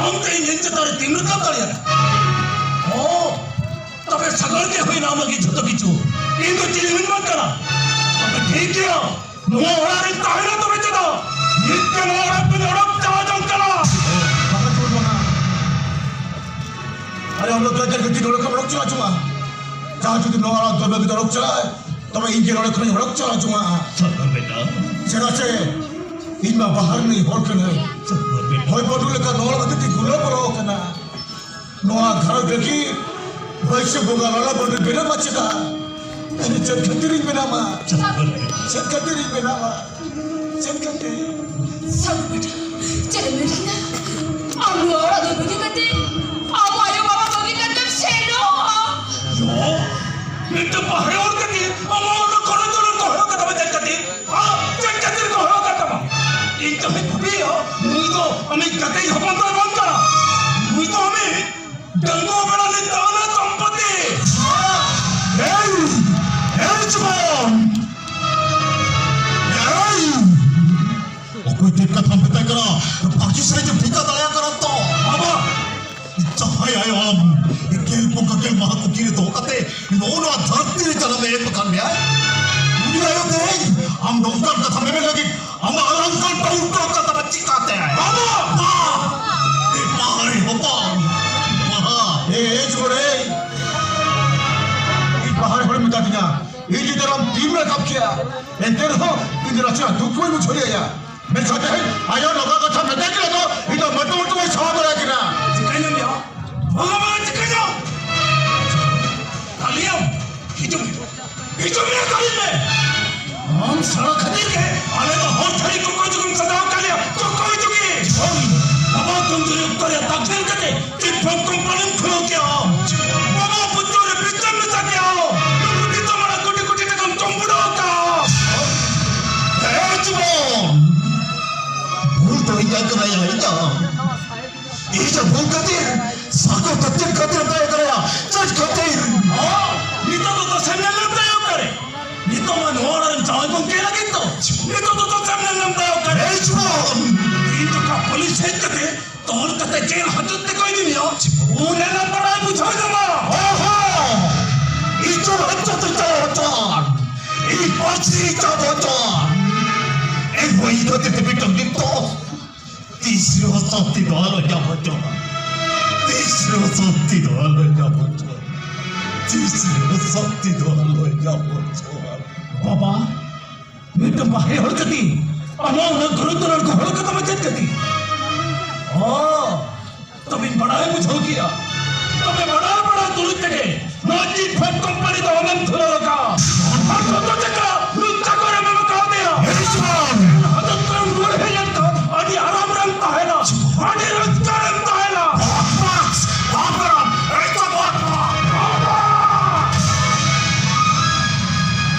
ᱟᱢ ᱛᱮ ᱤᱧ ᱪᱮᱛᱟᱱ ᱨᱮ ᱛᱤᱢ ᱨᱟᱠᱟᱵ ᱫᱟᱲᱮᱭᱟᱜᱼᱟ? ᱚ, ᱛᱚᱵᱮ ᱥᱟᱜᱟᱲ ᱜᱮ ᱦᱩᱭᱱᱟ ᱟᱢᱟᱜ ᱜᱮ ᱡᱷᱚᱛᱚ ᱠᱤᱪᱷᱩ᱾ ᱤᱧ ᱫᱚ ᱪᱤᱞᱤ ᱦᱚᱸᱧ ᱵᱟᱝ ᱠᱟᱱᱟ᱾ ᱛᱚᱵᱮ ᱴᱷᱤᱠ ᱜᱮᱭᱟ, ᱱᱚᱣᱟ ᱚᱲᱟᱜ ᱨᱮᱧ ᱛᱟᱦᱮᱱᱟ ᱛᱚᱵᱮ ᱪᱮᱫᱟᱜ? ᱱᱤᱛ ᱜᱮ ᱱᱚᱣᱟ ᱚᱲᱟᱜ ᱠᱷᱚᱱ ᱚᱰᱚᱠ ᱪᱟᱞᱟᱣ ᱡᱚᱝ ᱠᱟᱱᱟ᱾ ᱵᱟᱠᱚ ᱪᱩᱲ ᱵᱟᱝᱟ᱾ ᱟᱨᱮ, ᱟᱢ ᱫᱚ ᱫᱚᱨᱡᱟ ᱠᱷᱤᱲᱠᱤ ᱱᱚᱰᱮ ᱠᱷᱚᱱ ᱚᱰᱚᱠ ᱪᱟᱞᱟᱣ ᱦᱚᱪᱚ ᱢᱟ᱾ ᱡᱟᱦᱟᱸ ᱡᱩᱫᱤ ᱱᱚᱣᱟ ᱚᱲᱟᱜ ᱫᱚᱨᱡᱟ ᱠᱷᱤᱲᱠᱤ ᱚᱰᱚᱠ ᱪᱟᱞᱟᱜᱼᱟᱭ, ᱛᱚᱵᱮ ᱤᱧ ᱜᱮ ᱱᱚᱰᱮ ᱠᱷᱚᱱᱤᱧ ᱚᱰᱚᱠ ᱪᱟᱞᱟᱣ ᱦᱚᱪᱚ ᱢᱟ᱾ ᱥᱟᱜᱟᱲ ᱵᱮᱴᱟ᱾ ᱪᱮᱫᱟᱜ ᱥᱮ ᱤᱧ ᱢᱟ ᱵᱟᱦᱟᱨ ᱨᱤᱱᱤᱡ ᱦᱚᱲ ᱠᱟᱹᱱᱟᱹᱧ᱾ ᱥᱟᱜᱟᱲ ᱵᱮᱴᱟ᱾ ᱦᱚᱭ ᱵᱟᱹᱱᱩᱜ ᱞᱮᱠᱟ ᱱᱚᱣᱟ ᱚᱲᱟᱜ ᱵᱷᱤᱛᱤᱨ ᱜᱩᱞᱟᱹ ᱵᱚᱞᱚ ᱟᱠᱟᱱᱟ᱾ ᱱᱚᱣᱟ ᱜᱷᱟᱨᱚᱸᱡᱽ ᱞᱟᱹᱜᱤᱫ ᱵᱟᱹᱭᱥᱟᱹ ᱵᱚᱸᱜᱟ ᱞᱟᱞᱟ ᱵᱟᱹᱱᱩ ᱵᱮᱱᱟᱣ ᱢᱟ ᱪᱮᱫᱟᱜ? ᱟᱨ ᱪᱮᱫ ᱠᱷᱟᱹᱛᱤᱨᱤᱧ ᱵᱮᱱᱟᱣᱟ? ᱪᱮᱫ ᱠᱷᱟᱹᱛᱤᱨᱤᱧ ᱵᱮᱱᱟᱣᱟ? ᱪᱮᱫ ᱠᱷᱟᱹᱛᱤᱨ? ᱥᱟᱹᱜᱩᱱ ᱵᱮᱴᱟ, ᱪᱮᱫ ᱮᱢ ᱞᱟᱹᱭ ᱠᱮᱫᱟ? ᱟᱢ ᱱᱚᱣᱟ ᱚᱲᱟᱜ ᱫᱚ ᱵᱟᱹᱜᱤ ᱠᱟᱛᱮ, ᱟᱢ ᱟᱭᱳ ᱵᱟᱵᱟ ᱵᱟᱹᱜᱤ ᱠᱟᱛᱮᱢ ᱥᱮᱱᱚᱜᱼᱟ? ᱭᱳ, ᱢᱤᱫᱴᱟᱝ ᱵᱟᱦᱨᱮ ᱦᱚᱲ ᱠᱟᱛᱮ ᱟᱢᱟᱜ ᱚᱲᱟᱜ ᱠᱷᱚᱱ ᱫᱚ ᱱᱚᱝᱠᱟ ᱦᱩᱭᱩᱜ ᱠᱟᱱᱟ ᱪᱮᱫ ᱠᱷᱟᱹᱛᱤᱨ? ᱟᱢ ᱪᱮᱫ ᱠᱷᱟᱹᱛᱤᱨ ᱠᱚ ᱦᱚᱦᱚ ᱟᱠᱟᱫ ᱛᱟᱢᱟ? ᱤᱧ ᱫᱚ ᱦᱮᱡ ᱵᱷᱟᱹᱵᱤᱭᱟ, ᱱᱩᱭ ᱫᱚ ᱟᱢᱤᱡ ᱜᱟᱛᱮ ᱦᱚᱯᱚᱱ ᱫᱚᱭ ᱵᱟᱝ ᱠᱟᱱᱟ᱾ ᱱᱩᱭ ᱫᱚ ᱟᱢᱤᱡ ᱰᱟᱺᱜᱩᱣᱟᱹ ᱵᱮᱲᱟ ᱨᱮ ᱫᱟᱣᱱᱟ ᱫᱚᱢᱯᱚᱛᱤ᱾ ᱮᱭ, ᱮᱭ ᱡᱩᱣᱟᱹᱱ! ᱮᱭ! ᱚᱠᱚᱭ ᱪᱮᱫ ᱠᱟᱛᱷᱟᱢ ᱢᱮᱛᱟᱭ ᱠᱟᱱᱟ? ᱯᱷᱟᱹᱨᱪᱤ ᱥᱟᱹᱦᱤᱡ ᱮᱢ ᱴᱷᱤᱠᱟᱹ ᱫᱟᱲᱮᱭᱟᱜ ᱠᱟᱱᱟ ᱛᱚ? ᱵᱟᱵᱟ! ᱡᱟᱦᱟᱸᱭ ᱟᱭᱳ ᱟᱢ ᱜᱮᱞ ᱵᱚᱸᱜᱟ ᱜᱮᱞ ᱢᱟᱦᱟ ᱠᱩᱠᱷᱤ ᱨᱮ ᱫᱚᱦᱚ ᱠᱟᱛᱮ ᱱᱚᱜᱼᱚ ᱱᱚᱣᱟ ᱫᱷᱟᱹᱨᱛᱤ ᱨᱮ ᱡᱟᱱᱟᱢ ᱮ ᱮᱢ ᱟᱠᱟᱫ ᱢᱮᱭᱟᱭ, ᱩᱱᱤ ᱟᱭᱳ ᱛᱮᱦᱮᱧ ᱟᱢ ᱱᱚᱝᱠᱟᱱ ᱠᱟᱛᱷᱟ ᱢᱮᱢᱮᱱ ᱞᱟᱹᱜᱤᱫ ᱟᱢᱟᱜ ᱟᱞᱟᱝᱠᱟᱨ ᱴᱟᱩᱴ ᱴᱟᱩ ᱠᱟᱛᱷᱟ ᱪᱤᱠᱟᱛᱮ? ᱵᱟᱵᱟ! ᱵᱟ! ᱮ ᱯᱟᱦᱟᱲᱤ ᱦᱚᱯᱚᱱ! ᱵᱟᱦᱟ! ᱮ, ᱮ, ᱡᱩᱣᱟᱹᱱ, ᱮ! ᱤᱧ ᱯᱟᱦᱟᱲᱤ ᱦᱚᱲᱮᱢ ᱢᱮᱛᱟ ᱫᱤᱧᱟ, ᱤᱧ ᱡᱩᱫᱤ ᱟᱢ ᱛᱤᱢ ᱨᱟᱠᱟᱵ ᱠᱮᱭᱟ, ᱮᱱᱛᱮ ᱨᱮᱦᱚᱸ ᱤᱧ ᱫᱚ ᱱᱟᱥᱮᱱᱟᱜ ᱫᱩᱠ ᱵᱟᱹᱧ ᱵᱩᱡᱷᱟᱹᱣ ᱞᱮᱭᱟ᱾ ᱢᱮᱱᱠᱷᱟᱱ ᱛᱮᱦᱮᱧ ᱟᱭᱳ ᱱᱚᱝᱠᱟ ᱠᱟᱛᱷᱟ ᱢᱮᱛᱟ ᱠᱤᱱᱟ ᱫᱚ, ᱤᱧ ᱫᱚ ᱢᱟᱹᱴᱩ ᱢᱟᱹᱴᱩ ᱵᱟᱹᱧ ᱥᱟᱦᱟᱣ ᱫᱟᱲᱮᱭᱟᱜ ᱠᱤᱱᱟ᱾ ᱪᱤᱠᱟᱹᱧ ᱧᱟᱢ ᱭᱟ? ᱵᱷᱟᱜᱟᱣᱟᱱ ᱪᱤᱠᱟᱹᱧ ᱧᱟᱢ? ᱠᱟᱞᱤᱭᱟᱢ, ᱦᱤᱡᱩᱜ ᱢᱮ᱾ ᱦᱤᱡᱩᱜ ᱢᱮ, ᱠᱟᱞᱤ ᱢᱮ᱾ ᱟᱢ ᱥᱟᱞᱟ ᱠᱷᱟᱹᱛᱤᱨ ᱜᱮ ᱟᱞᱮ ᱫᱚ ᱦᱚᱲ ᱪᱷᱟᱹᱲᱤ ᱠᱚᱠᱚᱭ ᱡᱩᱜᱤᱢ ᱥᱟᱡᱟᱣ ᱟᱠᱟᱫ ᱞᱮᱭᱟ, ᱠᱚᱠᱚᱭ ᱡᱩᱜᱤ᱾ ᱵᱟᱵᱟ ᱠᱚᱢᱡᱩᱨᱤ ᱚᱠᱛᱚ ᱨᱮ ᱰᱟᱠᱛᱟᱨ ᱠᱟᱛᱮ ᱪᱮᱫ ᱵᱟᱝ ᱠᱳᱢᱯᱟᱱᱤᱢ ᱠᱷᱩᱞᱟᱹᱣ ᱠᱮᱜᱼᱟ? ᱵᱟᱵᱟ ᱯᱩᱛᱟᱹᱣ ᱨᱮ ᱵᱤᱥᱮᱢ ᱢᱮᱥᱟ ᱠᱮᱜᱼᱟ? ᱱᱩᱠᱩ ᱛᱤᱛᱚ ᱢᱟᱨᱟ ᱠᱳᱴᱤ ᱠᱳᱴᱤ ᱴᱟᱠᱟᱢ ᱡᱚᱢ ᱵᱩᱰᱟᱹᱣ ᱟᱠᱟᱫᱼᱟ? ᱮ ᱡᱩᱣᱟᱹᱱ! ᱵᱷᱩᱞ ᱫᱚ ᱤᱧᱟᱹᱜ ᱠᱟᱱᱟ ᱭᱟ, ᱤᱧᱟᱹᱜ᱾ ᱤᱧᱟᱹᱜ ᱵᱷᱩᱞ ᱠᱷᱟᱹᱛᱤᱨ ᱥᱟᱜᱚᱨ ᱫᱚ ᱪᱮᱫ ᱠᱷᱟᱹᱛᱤᱨ ᱮᱢ ᱫᱟᱭᱟ ᱠᱟᱱᱟ ᱭᱟ? ᱪᱮᱫ ᱠᱷᱟᱹᱛᱤᱨ? ᱚ, ᱱᱤᱛᱚᱜ ᱫᱚ ᱫᱚᱥᱮᱢ ᱧᱮᱞ ᱧᱟᱢ ᱫᱟᱭᱟ ᱚᱠᱟᱨᱮ? ᱱᱤᱛᱚᱜ ᱢᱟ ᱱᱚᱣᱟ ᱚᱲᱟᱜ ᱨᱮᱱ ᱡᱟᱶᱟᱭ ᱜᱚᱢᱠᱮ ᱞᱟᱹᱜᱤᱫ ᱫᱚ᱾ ᱱᱤᱛᱚᱜ ᱫᱚ ᱫᱚᱥᱮᱢ ᱧᱮᱞ ᱧᱟᱢ ᱫᱟᱭᱟ ᱚᱠᱟᱨᱮ? ᱮ ᱡᱩᱣᱟᱹᱱ! ᱤᱧ ᱡᱚᱠᱷᱟ ᱯᱩᱞᱤᱥ ᱦᱮᱡ ᱠᱟᱛᱮ ᱛᱚᱞ ᱠᱟᱛᱮ ᱡᱮᱞ ᱦᱟᱡᱚᱛ ᱛᱮᱠᱚ ᱤᱫᱤ ᱢᱮᱭᱟ, ᱩᱱ ᱮᱱᱟᱝ ᱵᱟᱲᱟᱭ ᱵᱩᱡᱷᱟᱹᱣ ᱧᱟᱢᱟ᱾ ᱚᱦᱚ! ᱪᱟᱵᱟ ᱦᱚᱪᱚ ᱛᱮ ᱪᱟᱵᱟ ᱦᱚᱪᱚ᱾ ᱤᱧ ᱯᱟᱹᱨᱥᱤ ᱪᱟᱵᱟ ᱦᱚᱪᱚ᱾ ᱮᱱᱦᱚᱸ ᱤᱧ ᱫᱚ ᱛᱤᱛᱮ ᱢᱤᱫᱴᱟᱝ ᱜᱮ ᱛᱚ᱾ ᱛᱤᱥ ᱨᱮᱦᱚᱸ ᱥᱟᱱᱛᱤ ᱫᱚ ᱟᱞᱚ ᱧᱟᱢ ᱦᱚᱪᱚ᱾ ᱛᱤᱥ ᱨᱮᱦᱚᱸ ᱥᱟᱱᱛᱤ ᱫᱚ ᱟᱞᱚ ᱧᱟᱢ ᱦᱚᱪᱚ᱾ ᱛᱤᱥ ᱨᱮᱦᱚᱸ ᱥᱟᱱᱛᱤ ᱫᱚ ᱟᱞᱚ ᱧᱟᱢ ᱦᱚᱪᱚ᱾ ᱵᱟᱵᱟ, ᱢᱤᱫᱴᱟᱝ ᱵᱟᱦᱨᱮ ᱦᱚᱲ ᱠᱟᱹᱛᱤᱧ, ᱟᱢᱟᱜ ᱚᱱᱟ ᱜᱩᱨᱩ ᱛᱚᱨᱟᱨ ᱠᱚ ᱦᱚᱲ ᱠᱟᱛᱷᱟ ᱢᱟ ᱪᱮᱫ ᱠᱟᱹᱛᱤᱧ? ᱚ, ᱛᱚᱵᱮᱧ ᱵᱟᱲᱟᱭ ᱵᱩᱡᱷᱟᱹᱣ ᱠᱮᱭᱟ᱾ ᱛᱚᱵᱮ ᱵᱟᱲᱟᱭ ᱵᱟᱲᱟᱭ ᱛᱩᱞᱩᱡ ᱛᱮᱜᱮ ᱱᱚᱣᱟ ᱪᱤᱴ ᱯᱷᱮᱰ ᱠᱳᱢᱯᱟᱱᱤ ᱫᱚ ᱟᱢᱮᱢ ᱫᱷᱩᱨᱟᱹᱣ ᱟᱠᱟᱫ᱾ ᱟᱨ ᱡᱚᱛᱚ ᱪᱮᱠᱟ ᱱᱩᱭ ᱪᱟᱠᱚᱨ ᱮᱢ ᱮᱢ ᱟᱠᱟᱣᱫᱮᱭᱟ᱾ ᱦᱟᱡᱟᱨ ᱠᱟᱨᱚᱱ ᱨᱩᱣᱟᱹᱲ ᱦᱮᱡ ᱞᱮᱱᱠᱷᱟᱱ ᱟᱹᱰᱤ ᱟᱨᱟᱢ ᱨᱮᱢ ᱛᱟᱦᱮᱱᱟ, ᱟᱹᱰᱤ ᱨᱟᱹᱥᱠᱟᱹ ᱨᱮᱢ ᱛᱟᱦᱮᱱᱟ᱾ ᱵᱟᱠ, ᱵᱟᱠ, ᱵᱟᱠ, ᱵᱟᱠ, ᱵᱟᱠ᱾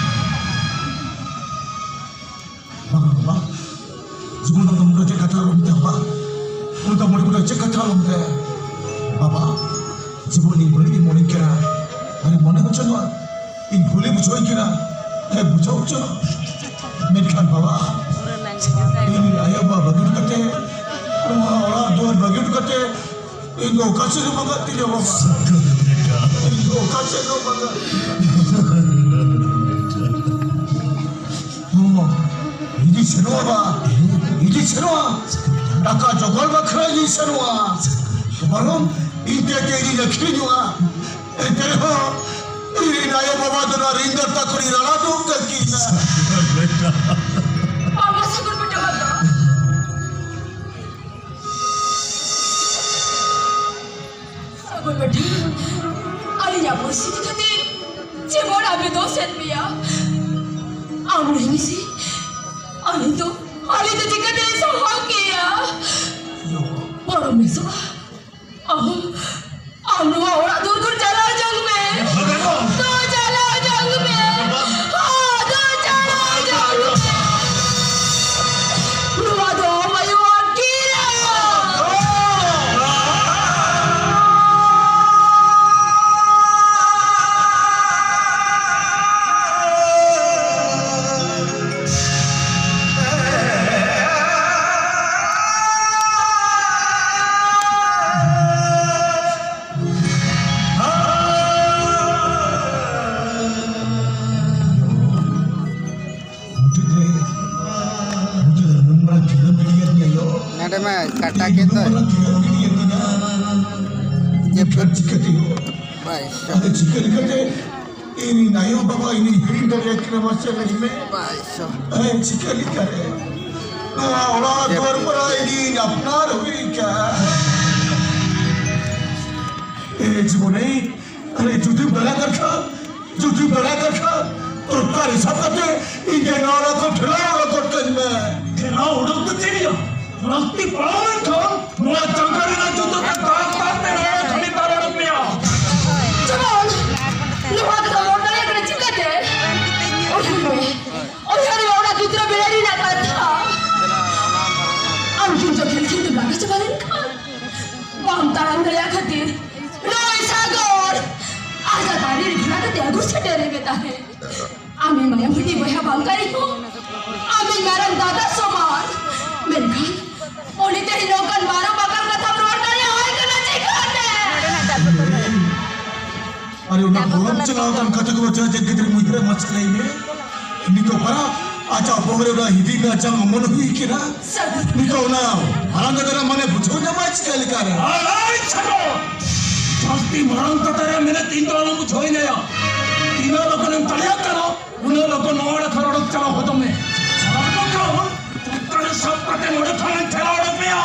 ᱵᱟᱵᱟ, ᱵᱟᱵᱟ, ᱡᱤᱵᱚᱱ ᱫᱚ ᱢᱚᱴᱟ ᱪᱮᱫ ᱠᱟᱛᱷᱟ ᱟᱞᱚᱢ ᱢᱮᱛᱟᱭᱟ ᱵᱟᱵᱟ᱾ ᱩᱱᱤ ᱫᱚ ᱢᱚᱴᱟ ᱢᱚᱴᱟ ᱪᱮᱫ ᱠᱟᱛᱷᱟ ᱟᱞᱚᱢ ᱢᱮᱛᱟᱭᱟ ᱵᱟᱵᱟ᱾ ᱡᱤᱵᱚᱱ ᱤᱧ ᱵᱟᱹᱲᱤᱡ ᱤᱧ ᱢᱚᱱᱮ ᱠᱟᱱᱟ, ᱟᱨ ᱢᱚᱱᱮ ᱦᱚᱪᱚ ᱱᱚᱣᱟ ᱤᱧ ᱵᱷᱩᱞᱮ ᱵᱩᱡᱷᱟᱹᱣ ᱠᱟᱱᱟ᱾ ᱦᱮᱸ, ᱵᱩᱡᱷᱟᱹᱣ ᱦᱚᱪᱚ᱾ ᱢᱮᱱᱠᱷᱟᱱ ᱵᱟᱵᱟ, ᱤᱧ ᱟᱭᱳ ᱵᱟᱵᱟ ᱵᱟᱹᱜᱤ ᱦᱚᱴᱚ ᱠᱟᱛᱮ, ᱱᱚᱣᱟ ᱚᱲᱟᱜ ᱫᱩᱣᱟᱹᱨ ᱵᱟᱹᱜᱤ ᱦᱚᱴᱚ ᱠᱟᱛᱮ, ᱤᱧ ᱫᱚ ᱚᱠᱟ ᱥᱮᱫ ᱦᱚᱸ ᱵᱟᱝ ᱜᱟᱛᱮ ᱵᱟᱵᱟ᱾ ᱤᱧ ᱫᱚ ᱚᱠᱟ ᱥᱮᱫ ᱦᱚᱸ ᱵᱟᱝ ᱜᱟᱛᱮ᱾ ᱦᱚᱸ, ᱤᱧᱤᱧ ᱥᱮᱱᱚᱜᱼᱟ ᱵᱟ᱾ ᱤᱧᱤᱧ ᱥᱮᱱᱚᱜᱼᱟ᱾ ᱴᱟᱠᱟ ᱡᱚᱜᱟᱲ ᱵᱟᱠᱷᱨᱟ ᱤᱧᱤᱧ ᱥᱮᱱᱚᱜᱼᱟ᱾ ᱵᱚᱨᱚᱝ ᱤᱧ ᱛᱮ ᱛᱮ ᱤᱧᱤᱧ ᱟᱹᱠᱷᱨᱤᱧᱚᱜᱼᱟ᱾ ᱮᱱᱛᱮ ᱨᱮᱦᱚᱸ ᱤᱧ ᱨᱮᱱ ᱟᱭᱳ ᱵᱟᱵᱟ ᱫᱚ ᱱᱚᱣᱟ ᱨᱤᱧ ᱫᱟᱨᱛᱟ ᱠᱷᱚᱱᱤᱧ ᱨᱟᱲᱟ ᱫᱩᱜ ᱠᱟᱹᱠᱤᱱᱟ᱾ ᱵᱟᱵᱟ ᱥᱟᱹᱜᱩᱱ ᱵᱮᱴᱟ ᱵᱟᱵᱟ᱾ ᱥᱟᱹᱜᱩᱱ ᱵᱮᱴᱟ, ᱟᱹᱞᱤᱧᱟᱜ ᱯᱚᱨᱤᱥᱛᱷᱤᱛᱤ ᱠᱷᱟᱹᱛᱤᱨ ᱡᱮᱢᱚᱱ ᱟᱯᱮ ᱫᱚ ᱥᱮᱱ ᱯᱮᱭᱟ᱾ ᱟᱢ ᱞᱟᱹᱭ ᱢᱮᱥᱮ, ᱟᱹᱞᱤᱧ ᱫᱚ, ᱟᱹᱞᱤᱧ ᱫᱚ ᱪᱤᱠᱟᱹ ᱛᱮᱞᱤᱧ ᱥᱟᱦᱟᱣ ᱠᱮᱭᱟ? ᱯᱚᱨᱚᱢᱮᱥᱣᱟ, ᱟᱢ, ᱟᱢ ᱱᱚᱣᱟ ᱚᱲᱟᱜ ᱫᱩᱣᱟᱹᱨ ᱠᱷᱚᱱ ᱪᱟᱞᱟᱣ ᱡᱚᱝ ᱢᱮ᱾ ᱫᱩ ᱪᱟᱞᱟᱣ ᱡᱚᱝ ᱢᱮ᱾ ᱦᱚᱸ, ᱫᱩ ᱪᱟᱞᱟᱣ ᱡᱚᱝ ᱢᱮ᱾ ᱱᱚᱣᱟ ᱫᱚ ᱟᱢ ᱟᱭᱳᱣᱟᱜ ᱠᱤᱨᱟᱹ᱾ ᱛᱟᱠᱮ ᱛᱚ᱾ ᱪᱤᱠᱟᱹ ᱞᱮᱠᱟᱛᱮ ᱤᱧ ᱟᱭᱳ ᱵᱟᱵᱟ ᱤᱧᱤᱧ ᱦᱤᱲᱤᱧ ᱫᱟᱲᱮᱭᱟᱜ ᱠᱟᱱᱟ, ᱢᱟᱥᱮ ᱞᱟᱹᱭ ᱢᱮ᱾ ᱵᱟᱭᱥᱚ᱾ ᱮ, ᱪᱤᱠᱟᱹ ᱞᱮᱠᱟᱨᱮ? ᱱᱚᱣᱟ ᱚᱲᱟᱜ ᱫᱩᱣᱟᱹᱨ ᱯᱟᱲᱟ ᱤᱧᱤᱧ ᱟᱯᱱᱟᱨ ᱦᱩᱭ ᱟᱠᱟᱫ᱾ ᱮ, ᱡᱤᱵᱚᱱᱮ, ᱟᱨᱮ, ᱡᱩᱫᱤᱢ ᱫᱟᱲᱮᱭᱟᱜ ᱠᱟᱱ ᱠᱷᱟᱱ, ᱡᱩᱫᱤᱢ ᱫᱟᱲᱮᱭᱟᱜ ᱠᱟᱱ ᱠᱷᱟᱱ, ᱛᱚᱨᱠᱟᱨ ᱦᱤᱥᱟᱹᱵ ᱠᱟᱛᱮ ᱤᱧ ᱜᱮ ᱱᱚᱣᱟ ᱚᱲᱟᱜ ᱠᱷᱚᱱ ᱴᱷᱮᱞᱟᱣ ᱩᱰᱩᱠ ᱠᱟᱹᱧ ᱢᱮ᱾ ᱴᱷᱮᱞᱟᱣ ᱩᱰᱩᱠ ᱫᱚ ᱪᱮᱫ ᱭᱟ? ᱞᱟᱹᱠᱛᱤ ᱯᱟᱲᱟᱣ ᱞᱮᱱᱠᱷᱟᱱ ᱱᱚᱣᱟ ᱡᱟᱸᱜᱟ ᱨᱮᱱᱟᱜ ᱡᱩᱛᱟᱹ ᱛᱮ ᱫᱟᱜ ᱫᱟᱜ ᱛᱮ ᱱᱚᱣᱟ ᱠᱷᱟᱹᱞᱤ ᱫᱟᱞ ᱩᱰᱩᱠ ᱢᱮᱭᱟ᱾ ᱡᱮᱢᱚᱱ ᱱᱚᱣᱟ ᱫᱚ ᱨᱚᱲ ᱫᱟᱲᱮᱭᱟᱜ ᱠᱟᱱᱟ ᱪᱤᱠᱟᱹᱛᱮ? ᱩᱭᱦᱟᱹᱨ ᱢᱮ, ᱩᱭᱦᱟᱹᱨ ᱢᱮ ᱚᱱᱟ ᱜᱤᱫᱽᱨᱟᱹ ᱵᱮᱲᱟ ᱨᱮᱱᱟᱜ ᱠᱟᱛᱷᱟ᱾ ᱟᱢ ᱠᱤᱱ ᱡᱚᱠᱷᱚᱱ ᱠᱤᱱ ᱞᱟᱜᱟ ᱪᱟᱵᱟ ᱞᱮᱱᱠᱷᱟᱱ ᱵᱟᱢ ᱛᱟᱲᱟᱢ ᱫᱟᱲᱮᱭᱟᱜ ᱠᱷᱟᱹᱛᱤᱨ ᱱᱩᱭ ᱥᱟᱜᱚᱨ ᱟᱡᱟᱜ ᱫᱟᱨᱮ ᱨᱮ ᱜᱷᱚᱲᱟ ᱠᱟᱛᱮ ᱟᱹᱜᱩ ᱥᱮᱴᱮᱨ ᱢᱮ ᱛᱟᱦᱮᱸ᱾ ᱟᱢᱤᱡ ᱢᱟᱭᱟᱢ ᱦᱩᱰᱤᱧ ᱵᱚᱭᱦᱟ ᱵᱟᱝ ᱠᱟᱱ ᱨᱮᱦᱚᱸ, ᱟᱢᱤᱡ ᱢᱟᱨᱟᱝ ᱫᱟᱫᱟ ᱥᱚᱢᱟᱱ᱾ ᱢᱮᱱᱠᱷᱟᱱ ᱩᱱᱤ ᱛᱮᱦᱮᱧ ᱱᱚᱝᱠᱟᱱ ᱵᱟᱨᱚ ᱵᱟᱠᱟᱨ ᱠᱟᱛᱷᱟᱢ ᱨᱚᱲ ᱫᱟᱲᱮᱭᱟᱜᱼᱟ ᱠᱟᱱᱟ ᱪᱤᱠᱟᱹᱛᱮ? ᱟᱨᱮ, ᱚᱱᱟ ᱦᱚᱨᱚᱢ ᱪᱟᱞᱟᱣ ᱟᱠᱟᱱ ᱠᱟᱛᱷᱟ ᱠᱚ ᱵᱟᱪᱷᱟ ᱪᱮᱫ ᱠᱷᱟᱹᱛᱤᱨ ᱩᱭᱦᱟᱹᱨᱟ ᱢᱟᱥᱮ ᱞᱟᱹᱭ ᱢᱮ? ᱱᱤᱛᱚᱜ ᱯᱟᱨᱟ ᱟᱡᱟᱜ ᱵᱚᱦᱚᱜ ᱨᱮ ᱚᱱᱟ ᱦᱤᱫᱤᱡ ᱨᱮᱱᱟᱜ ᱡᱟᱝ ᱚᱢᱚᱱ ᱦᱩᱭ ᱠᱟᱱᱟ᱾ ᱱᱤᱛᱚᱜ ᱚᱱᱟ ᱢᱟᱨᱟᱝ ᱫᱟᱫᱟ ᱨᱮᱱᱟᱜ ᱢᱟᱱᱮ ᱵᱩᱡᱷᱟᱹᱣ ᱧᱟᱢᱟᱭ ᱪᱤᱠᱟᱹ ᱞᱮᱠᱟᱨᱮ? ᱟᱭ ᱪᱷᱟᱰᱚ! ᱡᱟᱹᱥᱛᱤ ᱢᱟᱨᱟᱝ ᱫᱟᱫᱟ ᱨᱮ ᱢᱮᱱᱮᱫ ᱤᱧ ᱫᱚ ᱟᱞᱚᱢ ᱵᱩᱡᱷᱟᱹᱣ ᱧᱟᱭᱟ᱾ ᱛᱤᱱᱟᱹᱜ ᱞᱚᱜᱚᱱᱮᱢ ᱫᱟᱲᱮᱭᱟᱜ ᱠᱟᱱᱟ, ᱩᱱᱟᱹᱜ ᱞᱚᱜᱚᱱ ᱱᱚᱣᱟ ᱚᱲᱟᱜ ᱠᱷᱚᱱ ᱚᱰᱚᱠ ᱪᱟᱞᱟᱣ ᱦᱚᱫᱚᱜ ᱢᱮ᱾ ᱟᱨ ᱵᱟᱝᱠᱷᱟᱱ ᱯᱩᱛᱟᱹᱨᱮ ᱥᱟᱵ ᱠᱟᱛᱮ ᱱᱚᱰᱮ ᱠᱷᱚᱱᱤᱧ ᱴᱷᱮᱞᱟᱣ ᱚᱰᱚᱠ ᱢᱮᱭᱟ᱾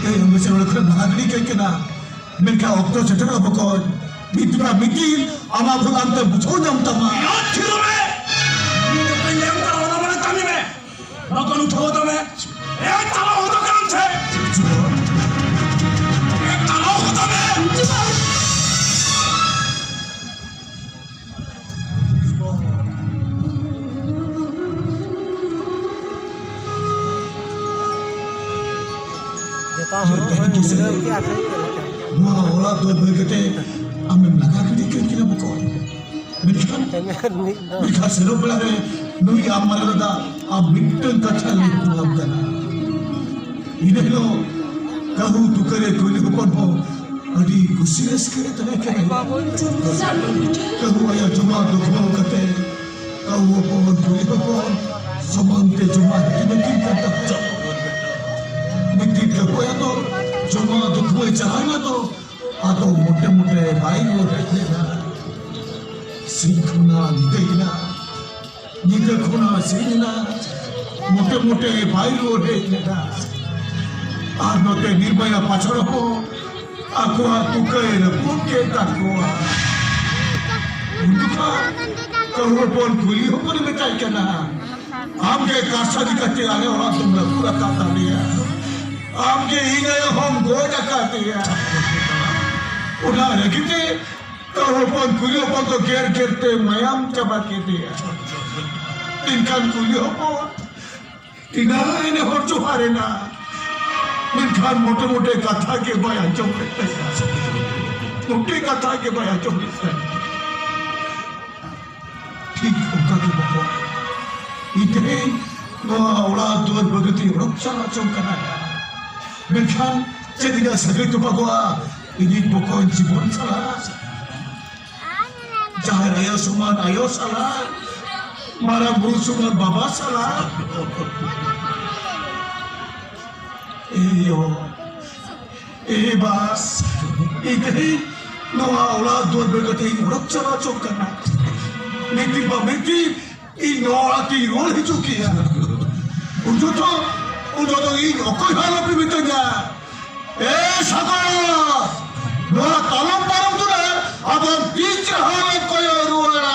ᱮᱭ, ᱟᱢ ᱫᱚ ᱪᱮᱫ ᱚᱲᱟᱜ ᱠᱷᱚᱱ ᱵᱷᱟᱜᱟ ᱜᱤᱰᱤ ᱠᱟᱹᱧ ᱠᱟᱱᱟ? ᱢᱮᱱᱠᱷᱟᱱ ᱚᱠᱛᱚ ᱥᱮᱴᱮᱨᱚᱜᱼᱟ ᱵᱚᱠᱚᱧ᱾ ᱢᱤᱫ ᱫᱤᱱ ᱵᱟᱝ ᱢᱤᱫ ᱫᱤᱱ ᱟᱢᱟᱜ ᱵᱷᱩᱞ ᱟᱢ ᱛᱮᱢ ᱵᱩᱡᱷᱟᱹᱣ ᱧᱟᱢ ᱛᱟᱢᱟ᱾ ᱤᱧᱟᱜ ᱛᱷᱤᱨᱚᱜ ᱢᱮ! ᱤᱧ ᱫᱚ ᱵᱟᱹᱧ ᱞᱟᱹᱭᱟᱢ ᱠᱟᱱᱟ, ᱚᱱᱟ ᱢᱟᱱᱮ ᱠᱟᱹᱢᱤ ᱢᱮ᱾ ᱵᱟᱠᱷᱟᱱ ᱩᱴᱷᱟᱹᱣ ᱛᱟᱢᱮ᱾ ᱮ, ᱪᱟᱞᱟᱣ ᱦᱚᱫᱚᱜ ᱠᱟᱱᱟᱢ ᱥᱮ? ᱮ, ᱪᱟᱞᱟᱣ ᱦᱚᱫᱚᱜ ᱢᱮ! ᱡᱚᱴᱟᱣ ᱦᱚᱲ ᱦᱚᱸ ᱢᱤᱞᱟᱹᱣ ᱠᱮᱜᱼᱟ ᱠᱷᱟᱱ ᱪᱮᱫ ᱞᱮᱠᱟ? ᱱᱚᱣᱟ ᱚᱲᱟᱜ ᱫᱚ ᱵᱟᱹᱜᱤ ᱠᱟᱛᱮ ᱟᱢᱮᱢ ᱞᱟᱜᱟ ᱜᱤᱰᱤ ᱠᱟᱹᱧ ᱠᱟᱱᱟ ᱵᱚᱠᱚᱧ᱾ ᱢᱮᱱᱠᱷᱟᱱ, ᱮᱢᱮᱨ ᱢᱤᱫ ᱫᱚ᱾ ᱢᱮᱱᱠᱷᱟᱱ ᱥᱮᱱᱚᱜ ᱵᱮᱲᱟ ᱨᱮ ᱱᱩᱭ ᱟᱢ ᱢᱟᱨᱟᱝ ᱫᱟᱫᱟ ᱟᱢ ᱢᱤᱫᱴᱟᱝ ᱠᱟᱛᱷᱟ ᱞᱟᱹᱭ ᱦᱚᱴᱚᱣᱟᱢ ᱠᱟᱱᱟ᱾ ᱤᱱᱟᱹ ᱦᱤᱞᱳᱜ ᱠᱟᱹᱦᱩ ᱛᱩᱠᱟᱹᱨᱮ ᱠᱩᱞᱤ ᱦᱚᱯᱚᱱ ᱦᱚᱸ ᱟᱹᱰᱤ ᱠᱩᱥᱤ ᱨᱟᱹᱥᱠᱟᱹ ᱨᱮ ᱛᱟᱦᱮᱸ ᱠᱟᱱᱟᱭ᱾ ᱠᱟᱹᱦᱩ ᱟᱭᱟᱜ ᱡᱚᱢᱟᱜ ᱫᱚᱠᱷᱚᱞ ᱠᱟᱛᱮ ᱠᱟᱹᱦᱩ ᱦᱚᱯᱚᱱ ᱠᱩᱞᱤ ᱦᱚᱯᱚᱱ ᱥᱚᱢᱟᱱ ᱛᱮ ᱡᱚᱢᱟᱜ ᱦᱟᱹᱴᱤᱧ ᱟᱹᱠᱤᱱ ᱠᱟᱱ ᱛᱟᱦᱮᱸᱫ᱾ ᱟᱫᱚ ᱡᱚᱢᱟ ᱫᱩᱠᱷᱩᱣᱟᱹᱭ ᱪᱟᱞᱟᱣ ᱮᱱᱟ ᱛᱚ, ᱟᱫᱚ ᱢᱚᱴᱮ ᱢᱚᱴᱮ ᱵᱟᱭ ᱨᱩᱣᱟᱹᱲ ᱦᱮᱡ ᱞᱮᱱᱟ᱾ ᱥᱤᱧ ᱠᱷᱚᱱᱟᱜ ᱧᱤᱫᱟᱹᱭᱮᱱᱟ, ᱧᱤᱫᱟᱹ ᱠᱷᱚᱱᱟᱜ ᱥᱤᱧ ᱮᱱᱟ, ᱢᱚᱴᱮ ᱢᱚᱴᱮ ᱵᱟᱭ ᱨᱩᱣᱟᱹᱲ ᱦᱮᱡ ᱞᱮᱱᱟ᱾ ᱟᱨ ᱱᱚᱛᱮ ᱱᱤᱨᱢᱟᱭᱟ ᱯᱟᱪᱷᱚᱲ ᱦᱚᱸ ᱟᱠᱚᱣᱟᱜ ᱛᱩᱠᱟᱹᱭ ᱨᱟᱹᱯᱩᱫ ᱠᱮᱫ ᱛᱟᱠᱚᱣᱟ᱾ ᱩᱱ ᱡᱚᱠᱷᱟᱱ ᱠᱟᱹᱦᱩ ᱦᱚᱯᱚᱱ ᱠᱩᱞᱤ ᱦᱚᱯᱚᱱᱮ ᱢᱮᱛᱟᱭ ᱠᱟᱱᱟ, "ᱟᱢ ᱜᱮ ᱠᱟᱨᱥᱟᱫᱤ ᱠᱟᱛᱮ ᱟᱞᱮ ᱚᱲᱟᱜ ᱫᱚᱢ ᱨᱟᱹᱯᱩᱫ ᱟᱠᱟᱫ ᱛᱟᱞᱮᱭᱟ, ᱟᱢ ᱜᱮ ᱤᱧ ᱟᱭᱳ ᱦᱚᱸᱢ ᱜᱚᱡ ᱟᱠᱟᱫᱮᱭᱟ᱾" ᱚᱱᱟ ᱨᱟᱹᱜᱤ ᱛᱮ ᱠᱟᱹᱦᱩ ᱦᱚᱯᱚᱱ ᱠᱩᱞᱤ ᱦᱚᱯᱚᱱ ᱫᱚ ᱜᱮᱨ ᱜᱮᱨ ᱛᱮ ᱢᱟᱭᱟᱢ ᱪᱟᱵᱟ ᱠᱮᱫᱮᱭᱟ᱾ ᱮᱱᱠᱷᱟᱱ ᱠᱩᱞᱤ ᱦᱚᱯᱚᱱ ᱛᱤᱱᱟᱹᱜ ᱮ ᱱᱮᱦᱚᱨ ᱡᱚᱦᱟᱨ ᱮᱱᱟ, ᱢᱮᱱᱠᱷᱟᱱ ᱢᱚᱴᱮ ᱢᱚᱴᱮ ᱠᱟᱛᱷᱟ ᱜᱮ ᱵᱟᱭ ᱟᱸᱡᱚᱢ ᱞᱮᱫ ᱛᱟᱭᱟ᱾ ᱢᱚᱴᱮ ᱠᱟᱛᱷᱟ ᱜᱮ ᱵᱟᱭ ᱟᱸᱡᱚᱢ ᱞᱮᱫ ᱛᱟᱭᱟ᱾ ᱴᱷᱤᱠ ᱚᱱᱠᱟ ᱜᱮ ᱵᱚᱠᱚ, ᱤᱧ ᱛᱮᱦᱮᱧ ᱱᱚᱣᱟ ᱚᱲᱟᱜ ᱫᱩᱣᱟᱹᱨ ᱵᱟᱹᱜᱤ ᱛᱮ ᱚᱰᱚᱠ ᱪᱟᱞᱟᱜ ᱪᱚᱝ ᱠᱟᱱᱟ, ᱢᱮᱱᱠᱷᱟᱱ ᱪᱮᱫ ᱤᱧᱟᱹᱜ ᱥᱟᱹᱜᱟᱹᱭ ᱛᱚᱯᱟᱜᱚᱜᱼᱟ ᱤᱧᱤᱡ ᱵᱚᱠᱚᱧ ᱡᱤᱵᱚᱱ ᱥᱟᱞᱟᱜ? ᱡᱟᱦᱮᱨ ᱟᱭᱳ ᱥᱚᱢᱟᱱ ᱟᱭᱳ ᱥᱟᱞᱟᱜ, ᱢᱟᱨᱟᱝ ᱵᱩᱨᱩ ᱥᱚᱢᱟᱱ ᱵᱟᱵᱟ ᱥᱟᱞᱟᱜ᱾ ᱮᱭᱳ, ᱮ ᱵᱟᱥ, ᱤᱧ ᱛᱮᱦᱮᱧ ᱱᱚᱣᱟ ᱚᱲᱟᱜ ᱫᱩᱣᱟᱹᱨ ᱵᱟᱹᱜᱤ ᱠᱟᱛᱮ ᱤᱧ ᱚᱰᱚᱠ ᱪᱟᱞᱟᱣ ᱪᱚᱝ ᱠᱟᱱᱟ᱾ ᱢᱤᱫ ᱫᱤᱱ ᱵᱟ ᱢᱤᱫ ᱫᱤᱱ ᱤᱧ ᱱᱚᱣᱟ ᱚᱲᱟᱜ ᱛᱤᱧ ᱨᱩᱣᱟᱹᱲ ᱦᱤᱡᱩᱜ ᱜᱮᱭᱟ᱾ ᱩᱱ ᱡᱚᱛᱚ, ᱩᱱ ᱡᱚᱛᱚ ᱤᱧ ᱚᱠᱚᱭ ᱦᱚᱸ ᱟᱞᱚᱯᱮ ᱢᱤᱛᱟᱹᱧᱟ᱾ ᱮ ᱥᱟᱜᱚᱨ, ᱱᱚᱣᱟ ᱛᱟᱞᱚᱢ ᱯᱟᱨᱚᱢ ᱫᱩᱞᱟᱹᱲ ᱟᱫᱚ ᱛᱤᱥ ᱨᱮᱦᱚᱸ ᱵᱟᱢ ᱠᱚᱭᱚᱜ ᱨᱩᱣᱟᱹᱲᱟ᱾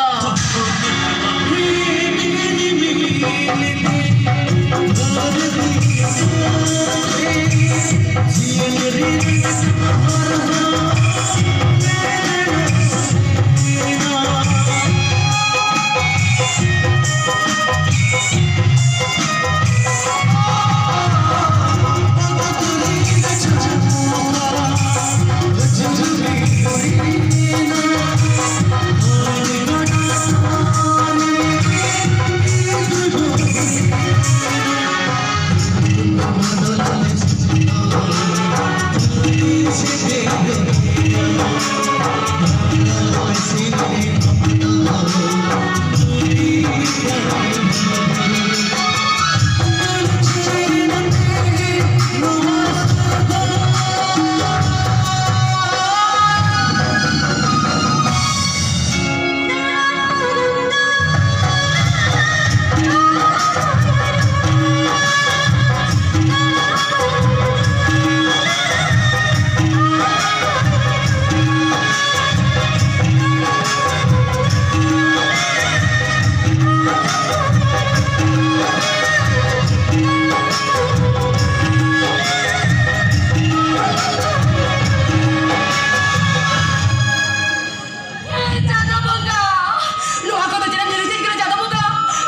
ᱱᱚᱣᱟ ᱠᱚᱫᱚ ᱪᱮᱫ ᱮᱢ ᱧᱮᱞ ᱡᱚᱝ ᱠᱟᱱᱟ, ᱪᱟᱸᱫᱚ ᱵᱚᱸᱜᱟ?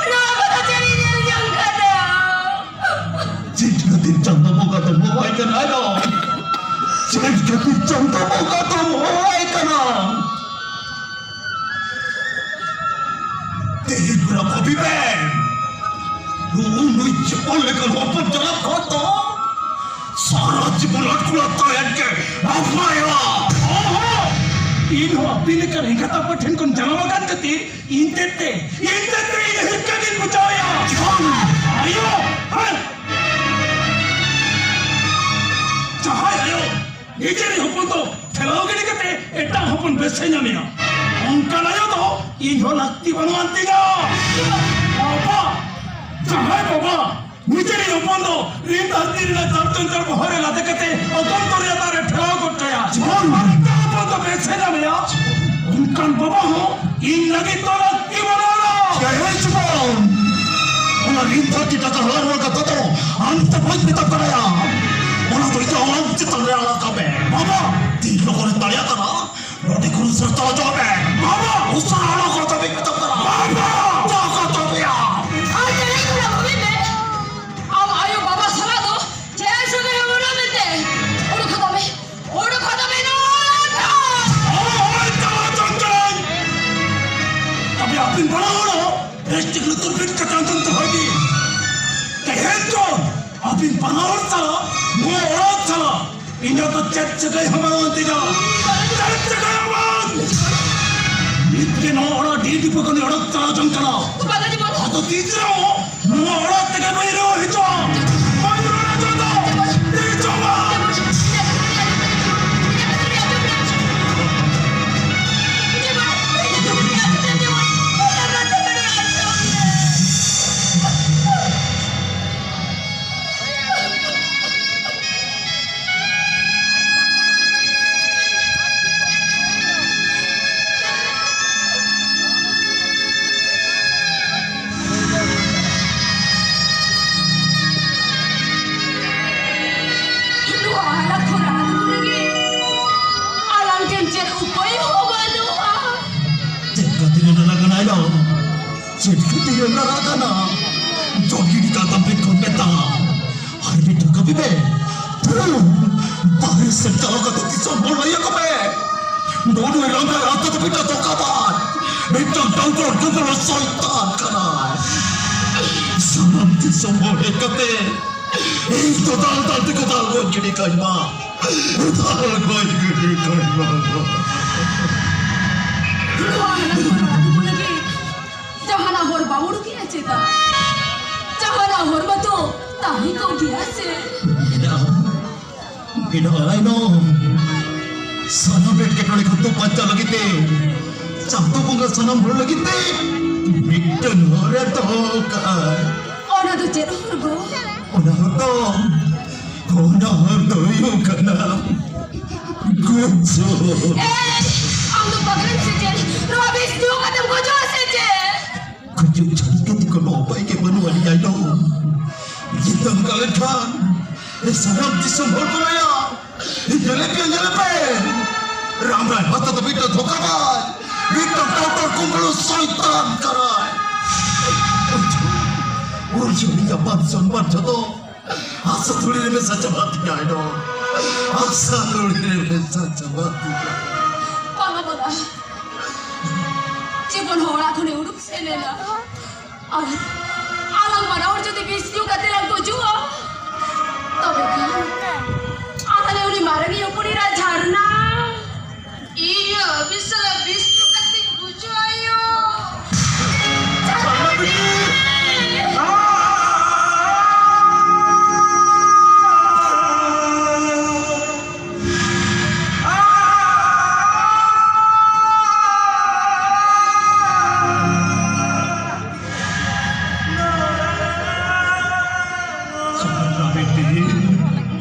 ᱱᱚᱣᱟ ᱠᱚᱫᱚ ᱪᱮᱫ ᱤᱧ ᱧᱮᱞ ᱡᱚᱝ ᱠᱟᱱᱟ? ᱪᱮᱫ ᱠᱷᱟᱹᱛᱤᱨ ᱪᱟᱸᱫᱚ ᱵᱚᱸᱜᱟ ᱫᱚᱢ ᱦᱚᱦᱚᱣᱟᱭ ᱠᱟᱱᱟ ᱟᱫᱚ? ᱪᱮᱫ ᱠᱷᱟᱹᱛᱤᱨ ᱪᱟᱸᱫᱚ ᱵᱚᱸᱜᱟ ᱫᱚᱢ ᱦᱚᱦᱚᱣᱟᱭ ᱠᱟᱱᱟ? ᱛᱮᱦᱮᱧ ᱠᱷᱚᱱᱟᱜ ᱵᱷᱟᱹᱵᱤ ᱢᱮ, ᱱᱩᱭ ᱡᱤᱵᱚᱱ ᱞᱮᱠᱟᱱ ᱦᱚᱯᱚᱱ ᱡᱟᱱᱟᱢ ᱠᱷᱚᱱ ᱫᱚ ᱥᱟᱨᱟ ᱡᱤᱵᱚᱱ ᱟᱴᱠᱩᱲᱟ ᱛᱟᱦᱮᱱ ᱜᱮ ᱱᱟᱯᱟᱭᱟ᱾ ᱚᱦᱚ! ᱤᱧ ᱦᱚᱸ ᱟᱯᱮ ᱞᱮᱠᱟᱱ ᱮᱸᱜᱟᱛ ᱟᱯᱟ ᱴᱷᱮᱱ ᱠᱷᱚᱱ ᱡᱟᱱᱟᱢ ᱟᱠᱟᱱ ᱠᱷᱟᱹᱛᱤᱨ ᱤᱧ ᱛᱮᱫ ᱛᱮ, ᱤᱧ ᱛᱮᱫ ᱛᱮ ᱤᱧ ᱦᱤᱨᱠᱟᱹ ᱜᱤᱧ ᱵᱩᱡᱷᱟᱹᱣᱮᱫᱼᱟ᱾ ᱡᱤᱵᱚᱱ! ᱟᱭᱳ! ᱦᱮᱸ! ᱡᱟᱦᱟᱸᱭ ᱟᱭᱳ ᱱᱤᱡᱮᱨᱤᱡ ᱦᱚᱯᱚᱱ ᱫᱚ ᱴᱷᱮᱞᱟᱣ ᱜᱤᱰᱤ ᱠᱟᱛᱮ ᱮᱴᱟᱜ ᱦᱚᱯᱚᱱ ᱵᱮᱥ ᱮ ᱧᱟᱢᱮᱭᱟ, ᱚᱱᱠᱟᱱ ᱟᱭᱳ ᱫᱚ ᱤᱧ ᱦᱚᱸ ᱞᱟᱹᱠᱛᱤ ᱵᱟᱹᱱᱩᱜ ᱟᱱ ᱛᱤᱧᱟ᱾ ᱵᱟᱵᱟ, ᱡᱟᱦᱟᱸᱭ ᱵᱟᱵᱟ ᱱᱤᱡᱮᱨᱤᱡ ᱦᱚᱯᱚᱱ ᱫᱚ ᱨᱤᱱ ᱫᱷᱟᱹᱨᱛᱤ ᱨᱮᱱᱟᱜ ᱪᱟᱨ ᱪᱚᱱᱪᱚᱲ ᱵᱚᱦᱚᱜ ᱨᱮ ᱞᱟᱫᱮ ᱠᱟᱛᱮ ᱚᱛᱚᱱ ᱫᱚᱨᱭᱟ ᱫᱟᱜ ᱨᱮ ᱴᱷᱮᱞᱟᱣ ᱜᱚᱫ ᱠᱟᱭᱟ, ᱡᱤᱵᱚᱱ! ᱟᱨ ᱮᱴᱟᱜ ᱦᱚᱯᱚᱱ ᱫᱚ ᱵᱮᱥ ᱮ ᱧᱟᱢᱮᱭᱟ, ᱚᱱᱠᱟᱱ ᱵᱟᱵᱟ ᱦᱚᱸ ᱤᱧ ᱞᱟᱹᱜᱤᱫ ᱫᱚ ᱞᱟᱹᱠᱛᱤ ᱵᱟᱹᱱᱩᱜᱼᱟ᱾ ᱮ ᱡᱤᱵᱚᱱ! ᱚᱱᱟ ᱨᱤᱱ ᱫᱷᱟᱹᱨᱛᱤ ᱴᱟᱠᱟ ᱦᱟᱞᱟᱝ ᱨᱩᱣᱟᱹᱲ ᱠᱟᱛᱷᱟ ᱫᱚ ᱟᱢ ᱛᱮ ᱵᱟᱹᱧ ᱢᱮᱛᱟᱢ ᱠᱟᱱᱟ ᱭᱟ᱾ ᱚᱱᱟ ᱫᱚ ᱤᱧᱟᱹᱜ ᱚᱲᱟᱜ ᱪᱮᱛᱟᱱ ᱨᱮ ᱟᱲᱟᱜ ᱠᱟᱜ ᱢᱮ᱾ ᱵᱟᱵᱟ! ᱛᱤᱱ ᱞᱚᱜᱚᱱᱮᱢ ᱫᱟᱲᱮᱭᱟᱜ ᱠᱟᱱᱟ, ᱱᱚᱰᱮ ᱠᱷᱚᱱ ᱩᱥᱟᱹᱨᱟ ᱪᱟᱞᱟᱣ ᱦᱚᱪᱚᱜ ᱢᱮ᱾ ᱵᱟᱵᱟ! ᱩᱥᱟᱹᱨᱟ ᱟᱲᱟᱜ ᱠᱟᱛᱷᱟ ᱫᱚᱧ ᱢᱮᱛᱟᱢ ᱠᱟᱱᱟ᱾ ᱵᱟᱵᱟ! ᱫᱚᱦᱚ ᱠᱟᱛᱟ ᱯᱮᱭᱟ᱾ ᱟᱨ ᱡᱟᱦᱟᱸᱭ ᱠᱷᱚᱱᱟᱜ ᱵᱷᱟᱹᱵᱤ ᱢᱮ, ᱟᱢ ᱟᱭᱳ ᱵᱟᱵᱟ ᱥᱟᱞᱟᱜ ᱫᱚ ᱪᱮᱫ ᱥᱟᱹᱜᱟᱹᱭ ᱦᱚᱸ ᱵᱟᱹᱱᱩᱜᱼᱟ ᱢᱮᱱᱛᱮ᱾ ᱩᱰᱩᱠ ᱦᱚᱫᱚᱜ ᱢᱮ, ᱩᱰᱩᱠ ᱦᱚᱫᱚᱜ ᱢᱮ ᱱᱚᱣᱟ ᱚᱲᱟᱜ ᱠᱷᱚᱱ᱾ ᱦᱳᱭ, ᱪᱟᱞᱟᱣ ᱦᱚᱪᱚᱜ ᱠᱟᱹᱱᱟᱹᱧ᱾ ᱛᱚᱵᱮ ᱟᱹᱵᱤᱱ ᱵᱟᱱᱟ ᱦᱚᱲ ᱦᱚᱸ ᱵᱮᱥ ᱴᱷᱤᱠ ᱞᱩᱛᱩᱨ ᱵᱤᱫ ᱠᱟᱛᱮ ᱟᱸᱡᱚᱢ ᱫᱚᱦᱚᱭ ᱵᱤᱱ᱾ ᱛᱮᱦᱮᱧ ᱠᱷᱚᱱ ᱟᱹᱵᱤᱱ ᱵᱟᱱᱟ ᱦᱚᱲ ᱥᱟᱞᱟᱜ ᱱᱚᱣᱟ ᱚᱲᱟᱜ ᱥᱟᱞᱟᱜ ᱤᱧᱟᱹᱜ ᱫᱚ ᱪᱮᱫ ᱥᱟᱹᱜᱟᱹᱭ ᱦᱚᱸ ᱵᱟᱹᱱᱩᱜ ᱛᱤᱧᱟ᱾ ᱪᱮᱫ ᱥᱟᱹᱜᱟᱹᱭ ᱦᱚᱸ ᱵᱟᱝ᱾ ᱱᱤᱛ ᱜᱮ ᱱᱚᱣᱟ ᱚᱲᱟᱜ ᱰᱤ ᱰᱤᱯᱚ ᱠᱷᱚᱱ ᱚᱰᱚᱠ ᱪᱟᱞᱟᱣ ᱡᱚᱝ ᱠᱟᱱᱟ᱾ ᱵᱟᱞᱟ ᱡᱤᱵᱚᱱ᱾ ᱟᱫᱚ ᱛᱤᱥ ᱨᱮᱦᱚᱸ ᱱᱚᱣᱟ ᱚᱲᱟᱜ ᱛᱮᱜᱮ ᱵᱟᱹᱧ ᱨᱩᱣᱟᱹᱲ ᱦᱤᱡᱩᱜᱼᱟ᱾ ᱵᱟᱹᱧ ᱨᱩᱣᱟᱹᱲ ᱦᱤᱡᱩᱜᱼᱟ ᱫᱚ᱾ ᱛᱤᱥ ᱦᱚᱸ ᱵᱟᱝ᱾ ᱪᱮᱫ ᱠᱷᱟᱹᱛᱤᱨ ᱮᱢ ᱨᱟᱨᱟᱜ ᱠᱟᱱᱟ? ᱡᱚᱞ ᱜᱤᱰᱤ ᱠᱟᱜ ᱛᱟᱢ ᱵᱮᱜᱽ ᱠᱷᱚᱱ ᱢᱮᱛᱟ᱾ ᱟᱨ ᱢᱤᱫᱴᱟᱝ ᱠᱟᱹᱢᱤ ᱢᱮ, ᱯᱷᱩ, ᱵᱟᱦᱨᱮ ᱥᱮᱫ ᱪᱟᱞᱟᱣ ᱠᱟᱛᱮ ᱫᱤᱥᱚᱢ ᱦᱚᱲ ᱞᱟᱹᱭ ᱟᱠᱚ ᱢᱮ, ᱱᱚᱰᱮ ᱨᱟᱢᱫᱟ ᱨᱟᱥᱛᱟ ᱛᱮ ᱢᱤᱫᱴᱟᱝ ᱫᱷᱳᱠᱟᱵᱟᱡᱽ, ᱢᱤᱫᱴᱟᱝ ᱰᱟᱝᱜᱚᱨ ᱰᱩᱝᱜᱚᱨ ᱥᱚᱭᱛᱟᱱ ᱠᱟᱱᱟᱭ᱾ ᱥᱟᱱᱟᱢ ᱫᱤᱥᱚᱢ ᱦᱚᱲ ᱦᱮᱡ ᱠᱟᱛᱮ ᱤᱧ ᱫᱚ ᱫᱟᱞ ᱫᱟᱞ ᱛᱮᱠᱚ ᱫᱟᱞ ᱜᱚᱡ ᱜᱤᱰᱤ ᱠᱟᱹᱧ ᱢᱟ᱾ ᱫᱟᱞ ᱜᱚᱡ ᱜᱤᱰᱤ ᱠᱟᱹᱧ ᱢᱟ᱾ ᱱᱚᱣᱟ ᱦᱟᱱᱟ ᱱᱚᱣᱟ ᱟᱹᱛᱩ ᱠᱚ ᱞᱟᱹᱜᱤᱫ ᱡᱟᱦᱟᱱᱟᱜ ᱦᱚᱨ ᱵᱟᱢ ᱩᱰᱩᱠᱮᱜᱼᱟ ᱪᱮᱫᱟᱜ? ᱡᱟᱦᱟᱱᱟᱜ ᱦᱚᱨ ᱢᱟᱛᱚ ᱛᱟᱦᱮᱸ ᱠᱚᱜ ᱜᱮᱭᱟ ᱥᱮ᱾ ᱢᱮᱱᱟᱜᱼᱟ, ᱢᱮᱱᱟᱜᱼᱟ, ᱟᱭᱱᱚᱢ᱾ ᱥᱟᱱᱟᱢ ᱮᱴᱠᱮᱴᱚᱬᱮ ᱠᱷᱚᱱ ᱫᱚ ᱵᱟᱧᱪᱟᱣ ᱞᱟᱹᱜᱤᱫ ᱛᱮ ᱪᱟᱸᱫᱚ ᱵᱚᱸᱜᱟ ᱥᱟᱱᱟᱢ ᱦᱚᱲ ᱞᱟᱹᱜᱤᱫ ᱛᱮ ᱢᱤᱫᱴᱟᱝ ᱦᱚᱨ ᱮ ᱫᱚᱦᱚ ᱠᱟᱜᱼᱟ᱾ ᱚᱱᱟ ᱫᱚ ᱪᱮᱫ ᱦᱚᱨ ᱜᱚ? ᱚᱱᱟ ᱦᱚᱨ ᱫᱚ, ᱚᱱᱟ ᱦᱚᱨ ᱫᱚ ᱦᱩᱭᱩᱜ ᱠᱟᱱᱟ ᱜᱩᱡᱩᱜ᱾ ᱮᱭ, ᱟᱢ ᱫᱚ ᱯᱟᱜᱽᱞᱤᱢ ᱥᱮ ᱪᱮᱫ? ᱱᱚᱣᱟ ᱵᱤᱥ ᱧᱩ ᱠᱟᱛᱮᱢ ᱜᱩᱡᱩᱜᱼᱟ ᱥᱮ ᱪᱮᱫ? ᱜᱩᱡᱩᱜ ᱪᱷᱟᱹᱲᱤ ᱠᱟᱛᱮ ᱠᱳᱱᱳ ᱩᱯᱟᱹᱭ ᱜᱮ ᱵᱟᱹᱱᱩᱜ ᱟᱹᱱᱤᱡ ᱟᱭᱰᱚᱞ᱾ ᱡᱤᱛᱟᱹᱣ ᱠᱟᱜ ᱞᱮᱱᱠᱷᱟᱱ ᱮ ᱥᱟᱱᱟᱢ ᱫᱤᱥᱚᱢ ᱦᱚᱲ ᱠᱚ ᱞᱟᱹᱭᱟ, ᱧᱮᱞᱮ ᱯᱮ, ᱧᱮᱞᱮ ᱯᱮ, ᱨᱟᱢ ᱨᱟᱭ ᱦᱚᱛᱚ ᱫᱚ ᱢᱤᱫᱴᱟᱝ ᱫᱷᱳᱠᱟᱵᱟᱡᱽ, ᱢᱤᱫᱴᱟᱝ ᱴᱟᱣᱴᱚᱨ ᱠᱩᱢᱵᱽᱲᱩ ᱥᱚᱭᱛᱟᱱ ᱠᱟᱱᱟᱭ᱾ ᱩᱱ ᱡᱚᱦᱚᱜ ᱤᱧᱟᱹᱜ ᱢᱟᱱ ᱥᱚᱱᱢᱟᱱ ᱡᱷᱚᱛᱚ ᱟᱥᱟ ᱫᱷᱩᱲᱤ ᱨᱮ ᱢᱮᱥᱟ ᱪᱟᱵᱟ ᱛᱤᱧᱟ, ᱟᱭᱰᱚᱞ᱾ ᱟᱥᱟ ᱫᱷᱩᱲᱤ ᱨᱮ ᱢᱮᱥᱟ ᱪᱟᱵᱟ ᱛᱤᱧᱟ᱾ ᱵᱟᱝᱟ, ᱵᱟᱝᱟ᱾ ᱡᱤᱵᱚᱱ ᱦᱚᱸ ᱚᱲᱟᱜ ᱠᱷᱚᱱᱮ ᱩᱰᱩᱠ ᱥᱮᱱ ᱮᱱᱟ᱾ ᱟᱨ ᱟᱞᱟᱝ ᱵᱟᱱᱟ ᱦᱚᱲ ᱡᱩᱫᱤ ᱵᱤᱥ ᱧᱩ ᱠᱟᱛᱮ ᱞᱟᱝ ᱜᱩᱡᱩᱜᱼᱟ, ᱛᱚᱵᱮ ᱠᱷᱟᱱ ᱟᱞᱮ ᱩᱱᱤ ᱢᱟᱨᱟᱝᱤᱡ ᱦᱚᱯᱚᱱ ᱮᱨᱟ ᱡᱷᱟᱨᱱᱟ, ᱤᱭᱟᱹ, ᱵᱤᱥ ᱥᱟᱞᱟ ᱵᱤᱥ ᱧᱩ ᱠᱟᱛᱮᱧ ᱜᱩᱡᱩᱜᱼᱟ, ᱭᱳ᱾ ᱡᱷᱟᱨᱱᱟ ᱵᱤᱴᱤ!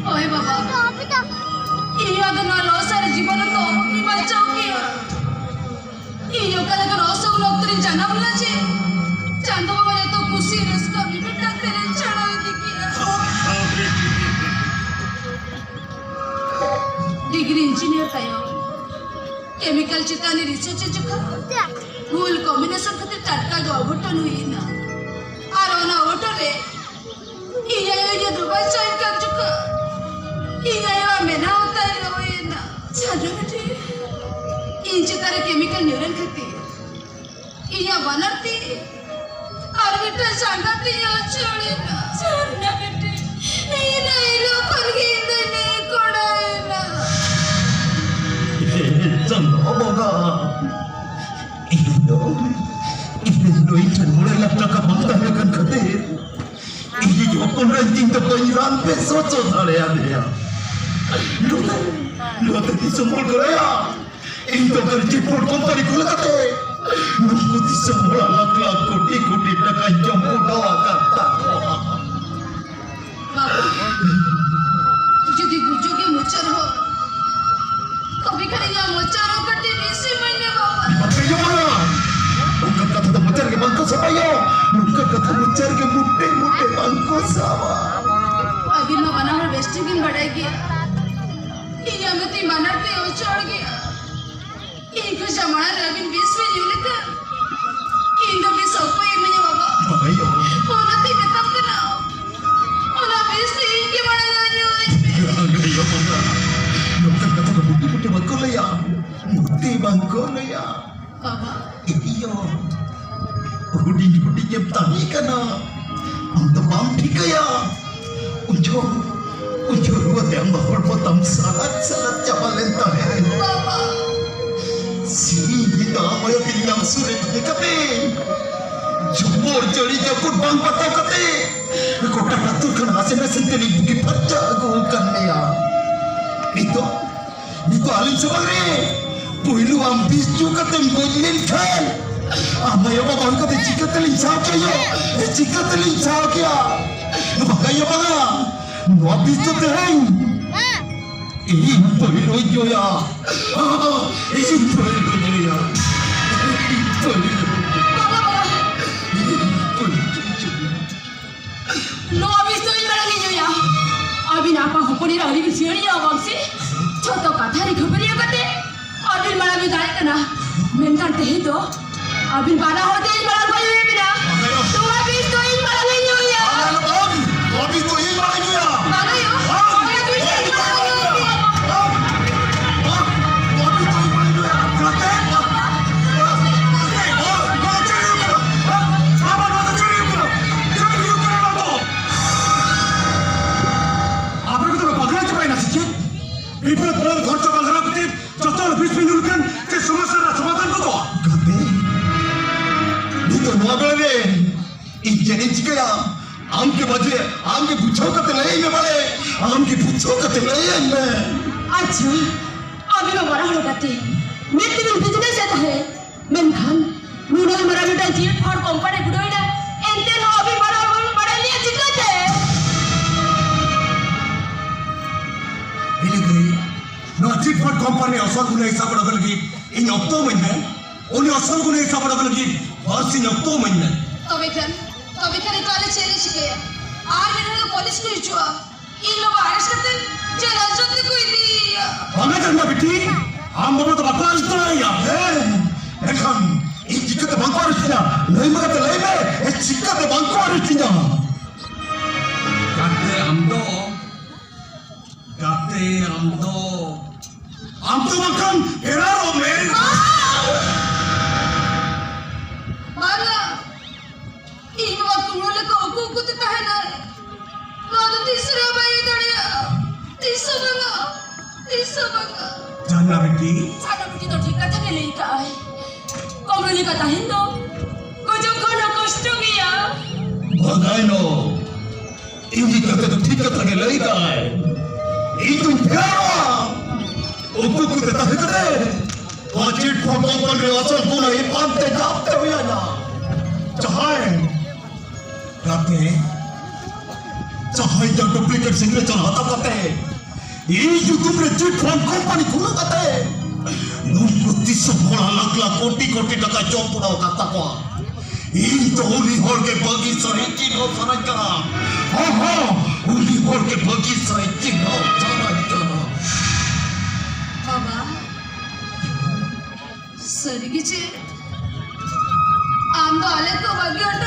ᱦᱳᱭ ᱵᱟᱵᱟ, ᱤᱧ ᱟᱫᱚ ᱱᱚᱣᱟ ᱞᱚᱥᱟᱨ ᱡᱤᱵᱚᱱ ᱫᱚ ᱚᱦᱚᱧ ᱵᱟᱧᱪᱟᱣ ᱠᱮᱭᱟ᱾ ᱤᱧ ᱚᱠᱟ ᱞᱮᱠᱟᱱ ᱚᱥᱚᱞ ᱚᱠᱛᱚ ᱨᱤᱧ ᱡᱟᱱᱟᱢ ᱞᱮᱱᱟ ᱡᱮ ᱪᱟᱸᱫᱚ ᱵᱟᱵᱟ ᱡᱚᱛᱚ ᱠᱩᱥᱤ ᱨᱟᱹᱥᱠᱟᱹ ᱢᱤᱢᱤᱫ ᱠᱟᱛᱮ ᱨᱮ ᱪᱷᱟᱲᱟᱣ ᱤᱫᱤ ᱠᱮᱜᱼᱟ᱾ ᱰᱤᱜᱽᱨᱤ ᱤᱧᱡᱤᱱᱤᱭᱟᱨ ᱛᱟᱭᱚᱢ ᱠᱮᱢᱤᱠᱮᱞ ᱪᱮᱛᱟᱱ ᱨᱮ ᱨᱤᱥᱟᱨᱪ ᱡᱚᱠᱷᱚᱱ ᱦᱩᱞ ᱠᱚᱢᱵᱤᱱᱮᱥᱚᱱ ᱠᱷᱟᱹᱛᱤᱨ ᱴᱟᱴᱠᱟ ᱫᱚ ᱚᱜᱷᱚᱴᱚᱱ ᱦᱩᱭ ᱮᱱᱟ᱾ ᱟᱨ ᱚᱱᱟ ᱚᱜᱷᱚᱴᱚᱱ ᱨᱮ ᱤᱧ ᱟᱭᱳ ᱤᱧᱮ ᱫᱩᱵᱟᱭ ᱪᱟᱧ ᱠᱟᱱ ᱡᱚᱠᱷᱚᱱ ᱤᱧ ᱟᱭᱳᱣᱟᱜ ᱢᱮᱫᱦᱟ ᱦᱚᱸ ᱛᱟᱭ ᱨᱚᱦᱚᱭᱮᱱᱟ᱾ ᱡᱷᱟᱨᱱᱟ ᱵᱤᱴᱤ, ᱤᱧ ᱪᱮᱛᱟᱱ ᱨᱮ ᱠᱮᱢᱤᱠᱮᱞ ᱧᱩᱨᱮᱱ ᱠᱷᱟᱹᱛᱤᱨ ᱤᱧᱟᱹᱜ ᱵᱟᱱᱟᱨ ᱛᱤ ᱟᱨ ᱢᱤᱫᱴᱟᱝ ᱡᱟᱸᱜᱟ ᱛᱤᱧ ᱚᱪᱚᱲ ᱮᱱᱟ᱾ ᱡᱷᱟᱨᱱᱟ ᱵᱤᱴᱤ, ᱤᱱᱟᱹ ᱦᱤᱞᱳᱜ ᱠᱷᱚᱱ ᱜᱮ ᱤᱧ ᱫᱚᱧ ᱞᱟᱹᱭ ᱠᱚᱲᱟᱭᱮᱱᱟ᱾ ᱦᱮ ᱪᱟᱸᱫᱳ ᱵᱚᱸᱜᱟ, ᱤᱧ ᱫᱚ, ᱤᱧ ᱫᱚ ᱤᱧ ᱴᱷᱮᱱ ᱢᱚᱬᱮ ᱞᱟᱠᱷ ᱴᱟᱠᱟ ᱵᱟᱝ ᱛᱟᱦᱮᱸ ᱠᱟᱱ ᱠᱷᱟᱹᱛᱤᱨ ᱤᱧᱤᱡ ᱦᱚᱯᱚᱱ ᱨᱮᱱ ᱤᱧ ᱫᱚ ᱵᱟᱹᱧ ᱨᱟᱱ ᱵᱮᱥ ᱦᱚᱪᱚ ᱫᱟᱲᱮᱭᱟᱫᱮᱭᱟ᱾ ᱱᱚᱛᱮ, ᱱᱚᱛᱮ ᱫᱤᱥᱚᱢ ᱦᱚᱲ ᱠᱚ ᱞᱟᱹᱭᱟ, ᱤᱧ ᱫᱚ ᱠᱟᱨᱡᱤ ᱯᱷᱩᱰ ᱠᱳᱢᱯᱟᱱᱤ ᱠᱷᱩᱞᱟᱹ ᱠᱟᱛᱮ ᱱᱩᱠᱩ ᱫᱤᱥᱚᱢ ᱦᱚᱲᱟᱜ ᱞᱟᱠᱷ ᱞᱟᱠᱷ ᱠᱳᱴᱤ ᱠᱳᱴᱤ ᱴᱟᱠᱟᱧ ᱡᱚᱢ ᱩᱰᱟᱹᱣ ᱟᱠᱟᱫ ᱛᱟᱠᱚᱣᱟ᱾ ᱵᱟᱵᱟ, ᱡᱩᱫᱤ ᱜᱩᱡᱩᱜ ᱜᱮ ᱢᱩᱪᱟᱹᱫ ᱦᱚᱨ, ᱛᱚᱵᱮ ᱠᱷᱟᱱ ᱤᱧᱟᱜ ᱢᱚᱪᱟ ᱨᱮᱦᱚᱸ ᱠᱟᱹᱴᱤᱡ ᱵᱤᱥ ᱤᱢᱟᱹᱧ ᱢᱮ ᱵᱟᱵᱟ᱾ ᱵᱟᱯᱮ ᱡᱚᱢᱟ᱾ ᱚᱱᱠᱟᱱ ᱠᱟᱛᱷᱟ ᱫᱚ ᱢᱚᱪᱟ ᱨᱮᱜᱮ ᱵᱟᱝ ᱠᱚ ᱥᱟᱵᱟᱭᱟ᱾ ᱱᱚᱝᱠᱟᱱ ᱠᱟᱛᱷᱟ ᱢᱚᱪᱟ ᱨᱮᱜᱮ ᱢᱩᱴᱮ ᱢᱩᱴᱮ ᱵᱟᱝ ᱠᱚ ᱥᱟᱵᱟ᱾ ᱟᱹᱵᱤᱱ ᱢᱟ ᱵᱟᱱᱟ ᱦᱚᱲ ᱵᱮᱥ ᱴᱷᱤᱠ ᱵᱤᱱ ᱵᱟᱰᱟᱭ ᱜᱮᱭᱟ᱾ ᱤᱧᱟᱜ ᱢᱟ ᱛᱤ ᱵᱟᱱᱟᱨ ᱛᱤ ᱚᱪᱚᱲ ᱜᱮᱭᱟ᱾ ᱤᱧ ᱠᱷᱚᱡᱟᱜ ᱢᱟᱲᱟᱝ ᱨᱮ ᱟᱹᱵᱤᱱ ᱵᱤᱥ ᱵᱤᱱ ᱧᱩ ᱞᱮᱠᱷᱟᱱ, ᱤᱧ ᱫᱚ ᱵᱤᱥ ᱚᱠᱚᱭᱮ ᱤᱢᱟᱹᱧᱟ ᱵᱟᱵᱟ? ᱵᱟᱵᱟᱭᱳ᱾ ᱚᱱᱟᱛᱮᱧ ᱢᱮᱛᱟᱢ ᱠᱟᱱᱟ, ᱚᱱᱟ ᱵᱤᱥ ᱫᱚ ᱤᱧ ᱜᱮ ᱢᱟᱲᱟᱝ ᱧᱩ ᱦᱚᱪᱚᱧ ᱢᱮ᱾ ᱵᱟᱵᱟᱭᱳ, ᱵᱟᱵᱟ᱾ ᱱᱚᱝᱠᱟᱱ ᱠᱟᱛᱷᱟ ᱫᱚ ᱢᱩᱴᱤ ᱢᱩᱴᱤ ᱵᱟᱠᱚ ᱞᱟᱹᱭᱟ᱾ ᱢᱩᱴᱤ ᱵᱟᱝᱠᱚ ᱞᱟᱹᱭᱟ᱾ ᱵᱟᱵᱟ᱾ ᱤᱭᱳ, ᱦᱩᱰᱤᱧ ᱦᱩᱰᱤᱧ ᱮᱢ ᱛᱟᱦᱮᱸ ᱠᱟᱱᱟ, ᱟᱢ ᱫᱚ ᱵᱟᱢ ᱴᱷᱤᱠᱟᱹᱭᱟ᱾ ᱩᱱ ᱡᱚᱦᱚᱜ, ᱩᱱ ᱡᱚᱦᱚᱜ ᱨᱩᱣᱟᱹ ᱛᱮ ᱟᱢ ᱫᱚ ᱦᱚᱲᱢᱚ ᱛᱟᱢ ᱥᱟᱞᱟᱫ ᱥᱟᱞᱟᱫ ᱪᱟᱵᱟ ᱞᱮᱱ ᱛᱟᱦᱮᱸᱫ᱾ ᱵᱟᱵᱟ᱾ ᱥᱤᱧ ᱧᱤᱫᱟᱹ ᱟᱢ ᱟᱭᱳ ᱛᱤᱞᱤ ᱟᱢ ᱥᱩᱨ ᱨᱮ ᱛᱟᱦᱮᱸ ᱠᱟᱛᱮ, ᱡᱷᱚᱢᱚᱨ ᱡᱟᱹᱲᱤ ᱡᱟᱹᱯᱩᱫ ᱵᱟᱝ ᱵᱟᱛᱟᱣ ᱠᱟᱛᱮ, ᱜᱚᱴᱟ ᱟᱹᱛᱩ ᱠᱷᱚᱱ ᱦᱟᱥᱮ ᱱᱟᱥᱮ ᱛᱮᱞᱤᱧ ᱵᱩᱜᱤ ᱯᱷᱟᱨᱪᱟ ᱟᱹᱜᱩ ᱟᱠᱟᱫ ᱢᱮᱭᱟ᱾ ᱱᱤᱛᱚᱜ ᱱᱤᱛᱚᱜ ᱟᱹᱞᱤᱧ ᱥᱟᱢᱟᱝ ᱨᱮ ᱯᱩᱭᱞᱩ ᱟᱢ ᱵᱤᱥ ᱧᱩ ᱠᱟᱛᱮᱢ ᱜᱚᱡ ᱞᱮᱱᱠᱷᱟᱱ, ᱟᱢ ᱟᱭᱳ ᱵᱟᱵᱟ ᱦᱩᱭ ᱠᱟᱛᱮ ᱪᱤᱠᱟᱹᱛᱮᱞᱤᱧ ᱥᱟᱦᱟᱣ ᱠᱮᱭᱟ? ᱪᱤᱠᱟᱹᱛᱮᱞᱤᱧ ᱥᱟᱦᱟᱣ ᱠᱮᱭᱟ? ᱵᱟᱝᱟ ᱭᱳ ᱵᱟᱝᱟ, ᱱᱚᱣᱟ ᱵᱤᱥ ᱫᱚ ᱛᱮᱦᱮᱧ ᱤᱧ ᱯᱩᱭᱞᱩᱧ ᱧᱩᱭᱟ᱾ ᱤᱧ ᱯᱩᱭᱞᱩᱧ ᱧᱩᱭᱟ᱾ ᱤᱧ ᱯᱩᱭᱞᱩᱧ ᱧᱩᱭᱟ᱾ ᱵᱟᱵᱟ, ᱵᱟᱵᱟ᱾ ᱤᱧ ᱯᱩᱭᱞᱩᱧ ᱧᱩᱭᱟ᱾ ᱱᱚᱣᱟ ᱵᱤᱥ ᱫᱚ ᱤᱧ ᱢᱟᱲᱟᱝ ᱤᱧ ᱧᱩᱭᱟ᱾ ᱟᱹᱵᱤᱱ ᱟᱯᱟ ᱦᱚᱯᱚᱱ ᱮᱨᱟ ᱟᱹᱰᱤ ᱵᱤᱱ ᱥᱤᱭᱟᱹᱲᱤᱭᱟ ᱵᱟᱝ ᱥᱮ? ᱡᱷᱚᱛᱚ ᱠᱟᱛᱷᱟ ᱨᱮ ᱠᱷᱟᱹᱯᱟᱹᱨᱤᱭᱟᱹ ᱠᱟᱛᱮ ᱟᱹᱵᱤᱱ ᱢᱟᱲᱟᱝ ᱵᱤᱱ ᱫᱟᱲᱮᱜ ᱠᱟᱱᱟ᱾ ᱢᱮᱱᱠᱷᱟᱱ ᱛᱮᱦᱮᱧ ᱫᱚ ᱟᱹᱵᱤᱱ ᱵᱟᱱᱟ ᱦᱚᱲ ᱛᱮ ᱤᱧ ᱢᱟᱲᱟᱝ ᱠᱚ ᱧᱩᱭ ᱵᱤᱱᱟ᱾ ᱛᱚᱣᱟ ᱵᱤᱥ ᱫᱚ ᱤᱧ ᱢᱟᱲᱟᱝ ᱤᱧ ᱧᱩᱭᱟ᱾ ᱵᱟᱝ, ᱛᱚᱣᱟ ᱵᱤᱥ ᱫᱚ ᱤᱧ ᱢᱟᱲᱟᱝ ᱤᱧ ᱧᱩᱭᱟ᱾ ᱵᱟᱝᱟ ᱭᱳ, ᱵᱟᱝ, ᱛᱚᱣᱟ ᱵᱤᱥ ᱫᱚ ᱤᱧ ᱢᱟᱲᱟᱝ ᱤᱧ ᱧᱩᱭᱟ᱾ ᱵᱟᱝ, ᱛᱚᱣᱟ ᱵᱤᱥ ᱫᱚ ᱤᱧ ᱢᱟᱲᱟᱝ ᱤᱧ ᱧᱩᱭᱟ᱾ ᱚᱱᱟᱛᱮ, ᱵᱟᱝ, ᱵᱟᱝ, ᱵᱟᱝ, ᱪᱮᱫ ᱦᱩᱭᱩᱜ ᱠᱟᱱᱟ? ᱵᱟᱝ, ᱵᱟᱝ, ᱱᱚᱣᱟ ᱫᱚ ᱪᱮᱫ ᱦᱩᱭᱩᱜ ᱠᱟᱱᱟ? ᱪᱮᱫ ᱦᱩᱭᱩᱜ ᱠᱟᱱᱟ ᱱᱚᱣᱟ ᱫᱚ? ᱟᱯᱮ ᱠᱚᱫᱚ ᱯᱮ ᱯᱟᱜᱽᱞᱟ ᱪᱟᱵᱟᱭᱮᱱᱟ ᱥᱮ ᱪᱮᱫ? ᱵᱤᱯᱚᱫ ᱵᱚᱞᱚᱱ ᱠᱷᱚᱨᱪᱟ ᱵᱟᱜᱽᱨᱟ ᱠᱷᱟᱹᱛᱤᱨ ᱡᱚᱛᱚ ᱦᱚᱲ ᱵᱤᱥ ᱯᱮ ᱧᱩ ᱞᱮᱠᱷᱟᱱ ᱪᱮᱫ ᱥᱚᱢᱚᱥᱥᱟ ᱨᱮᱱᱟᱜ ᱥᱚᱢᱟᱫᱷᱟᱱ ᱜᱚᱫᱚᱜᱼᱟ? ᱜᱟᱛᱮ, ᱱᱤᱛᱚᱜ ᱱᱚᱣᱟ ᱵᱮᱲᱟ ᱨᱮ ᱤᱧ ᱪᱮᱫ ᱤᱧ ᱪᱤᱠᱟᱹᱭᱟ? ᱟᱢ ᱜᱮ ᱵᱟᱡᱮ, ᱟᱢ ᱜᱮ ᱵᱩᱡᱷᱟᱹᱣ ᱠᱟᱛᱮ ᱞᱟᱹᱭᱟᱹᱧ ᱢᱮ ᱵᱟᱲᱮ, ᱟᱢ ᱜᱮ ᱵᱩᱡᱷᱟᱹᱣ ᱠᱟᱛᱮ ᱞᱟᱹᱭᱟᱹᱧ ᱢᱮ᱾ ᱟᱪᱪᱷᱟ, ᱟᱵᱤᱱ ᱢᱟ ᱵᱟᱱᱟ ᱦᱚᱲ ᱜᱟᱛᱮ, ᱢᱮᱫ ᱛᱮᱵᱤᱱ ᱵᱤᱡᱽᱱᱮᱥ ᱮᱫ ᱛᱟᱦᱮᱸᱫ, ᱢᱮᱱᱠᱷᱟᱱ ᱱᱩᱱᱟᱹᱜ ᱢᱟᱨᱟᱝ ᱢᱤᱫᱴᱟᱝ ᱪᱤᱴ ᱯᱷᱟᱱᱰ ᱠᱳᱢᱯᱟᱱᱤ ᱵᱩᱰᱟᱹᱣ ᱮᱱᱟ, ᱮᱱᱛᱮ ᱨᱮᱦᱚᱸ ᱟᱹᱵᱤᱱ ᱵᱟᱱᱟ ᱦᱚᱲ ᱵᱟᱹᱵᱤᱱ ᱵᱟᱲᱟᱭ ᱞᱤᱧᱟ ᱪᱤᱠᱟᱹᱛᱮ? ᱤᱱᱟᱹ ᱜᱷᱟᱹᱲᱤᱡ ᱱᱚᱣᱟ ᱪᱤᱴ ᱯᱷᱟᱱᱰ ᱠᱳᱢᱯᱟᱱᱤ ᱟᱥᱚᱞ ᱜᱩᱱᱟᱹ ᱦᱤᱥᱟᱹᱵ ᱚᱰᱚᱠ ᱞᱟᱹᱜᱤᱫ ᱤᱧ ᱚᱠᱛᱚ ᱤᱢᱟᱹᱧ ᱢᱮ᱾ ᱩᱱᱤ ᱟᱥᱚᱞ ᱜᱩᱱᱟᱹ ᱦᱤᱥᱟᱹᱵ ᱚᱰᱚᱠ ᱞᱟᱹᱜᱤᱫ ᱵᱟᱨ ᱥᱤᱧ ᱚᱠᱛᱚ ᱤᱢᱟᱹᱧ ᱢᱮ᱾ ᱛᱚᱵᱮ ᱠᱷᱟᱱ, ᱛᱚᱵᱮ ᱠᱷᱟᱱ ᱱᱤᱛᱚᱜ ᱟᱞᱮ ᱪᱮᱫ ᱞᱮ ᱪᱤᱠᱟᱹᱭᱟ? ᱟᱨ ᱢᱤᱫ ᱦᱚᱲ ᱫᱚ ᱯᱩᱞᱤᱥ ᱠᱚ ᱦᱤᱡᱩᱜᱼᱟ᱾ ᱤᱧ ᱵᱟᱵᱟ ᱟᱨᱮᱥᱴ ᱠᱟᱛᱮ ᱡᱮᱞ ᱦᱟᱡᱚᱛ ᱛᱮᱠᱚ ᱤᱫᱤᱭᱮᱭᱟ᱾ ᱵᱟᱝᱟ ᱡᱟᱱᱟ ᱵᱤᱴᱤ, ᱟᱢ ᱵᱟᱵᱟ ᱫᱚ ᱵᱟᱠᱚ ᱟᱨᱮᱥᱴ ᱫᱟᱲᱮᱭᱟᱭᱟ᱾ ᱦᱮᱸ, ᱮᱱᱠᱷᱟᱱ ᱤᱧ ᱪᱤᱠᱟᱹᱛᱮ ᱵᱟᱝᱠᱚ ᱟᱨᱮᱥᱴ ᱤᱧᱟ? ᱞᱟᱹᱭ ᱢᱮ ᱠᱟᱛᱮ ᱞᱟᱹᱭ ᱢᱮ, ᱮ, ᱪᱤᱠᱟᱹᱛᱮ ᱵᱟᱝᱠᱚ ᱟᱨᱮᱥᱴ ᱤᱧᱟ? ᱜᱟᱛᱮ ᱟᱢ ᱫᱚ, ᱜᱟᱛᱮ ᱟᱢ ᱫᱚ, ᱟᱢ ᱫᱚ ᱵᱟᱝᱠᱷᱟᱱ ᱯᱷᱮᱨᱟᱨᱚᱜ ᱢᱮ᱾ ᱵᱟᱝᱟ, ᱤᱧ ᱵᱟᱵᱟ ᱠᱩᱢᱵᱽᱲᱩ ᱞᱮᱠᱟ ᱩᱠᱩ ᱩᱠᱩ ᱛᱮ ᱛᱟᱦᱮᱱᱟᱭ᱾ ᱱᱚᱣᱟ ᱫᱚ ᱛᱤᱥ ᱨᱮᱦᱚᱸ ᱵᱟᱭ ᱦᱩᱭ ᱫᱟᱲᱮᱭᱟᱜᱼᱟ᱾ ᱛᱤᱥ ᱦᱚᱸ ᱵᱟᱝᱟ, ᱛᱤᱥ ᱦᱚᱸ ᱵᱟᱝᱟ᱾ ᱡᱟᱱᱟ ᱵᱤᱴᱤ᱾ ᱡᱟᱱᱟ ᱵᱤᱴᱤ ᱫᱚ ᱴᱷᱤᱠ ᱠᱟᱛᱷᱟ ᱜᱮ ᱞᱟᱹᱭ ᱠᱟᱜᱼᱟᱭ᱾ ᱠᱩᱢᱵᱽᱲᱩ ᱞᱮᱠᱟ ᱛᱟᱦᱮᱱ ᱫᱚ ᱜᱚᱡᱚᱜ ᱠᱷᱚᱱ ᱦᱚᱸ ᱠᱚᱥᱴᱚ ᱜᱮᱭᱟ᱾ ᱵᱷᱟᱜᱟᱭ ᱱᱚ᱾ ᱤᱧ ᱠᱟᱛᱮ ᱫᱚ ᱴᱷᱤᱠ ᱠᱟᱛᱷᱟ ᱜᱮ ᱞᱟᱹᱭ ᱠᱟᱜᱼᱟᱭ᱾ ᱤᱧ ᱫᱩᱧ ᱯᱷᱮᱨᱟᱣᱟ᱾ ᱩᱠᱩ ᱩᱠᱩ ᱛᱮ ᱛᱟᱦᱮᱸ ᱠᱟᱛᱮ ᱱᱚᱣᱟ ᱪᱤᱴ ᱯᱷᱟᱱᱰ ᱠᱳᱢᱯᱟᱱᱤ ᱨᱮ ᱟᱥᱚᱞ ᱜᱩᱱᱟᱹ ᱤᱧ ᱯᱟᱱᱛᱮ ᱧᱟᱢ ᱛᱮ ᱦᱩᱭ ᱟᱹᱧᱟ᱾ ᱡᱟᱦᱟᱸᱭ ᱜᱟᱛᱮ, ᱡᱟᱦᱟᱸᱭ ᱫᱚ ᱰᱩᱯᱞᱤᱠᱮᱴ ᱥᱤᱜᱽᱱᱮᱪᱟᱨ ᱦᱟᱛᱟᱣ ᱠᱟᱛᱮ ᱤᱧ ᱧᱩᱛᱩᱢ ᱨᱮ ᱪᱤᱴ ᱯᱷᱟᱱᱰ ᱠᱳᱢᱯᱟᱱᱤ ᱠᱷᱩᱞᱟᱹᱣ ᱠᱟᱛᱮ ᱱᱩᱠᱩ ᱫᱤᱥᱚᱢ ᱦᱚᱲᱟᱜ ᱞᱟᱠᱷ ᱞᱟᱠᱷ ᱠᱳᱴᱤ ᱠᱳᱴᱤ ᱴᱟᱠᱟ ᱡᱚᱢ ᱯᱩᱨᱟᱹᱣ ᱟᱠᱟᱫ ᱛᱟᱠᱚᱣᱟ᱾ ᱤᱧ ᱫᱚ ᱩᱱᱤ ᱦᱚᱲ ᱜᱮ ᱵᱷᱟᱹᱜᱤ ᱥᱟᱹᱦᱤ ᱪᱤᱱᱦᱟᱹᱣ ᱥᱟᱱᱟᱧ ᱠᱟᱱᱟ᱾ ᱦᱚᱸ, ᱦᱚᱸ, ᱩᱱᱤ ᱦᱚᱲ ᱜᱮ ᱵᱷᱟᱹᱜᱤ ᱥᱟᱹᱦᱤ ᱪᱤᱱᱦᱟᱹᱣ ᱥᱟᱱᱟᱧ ᱠᱟᱱᱟ᱾ ᱵᱟᱵᱟ, ᱥᱟᱹᱨᱤ ᱜᱮ ᱪᱮ? ᱟᱞᱮ ᱠᱚ ᱵᱟᱹᱜᱤ ᱦᱚᱴᱚ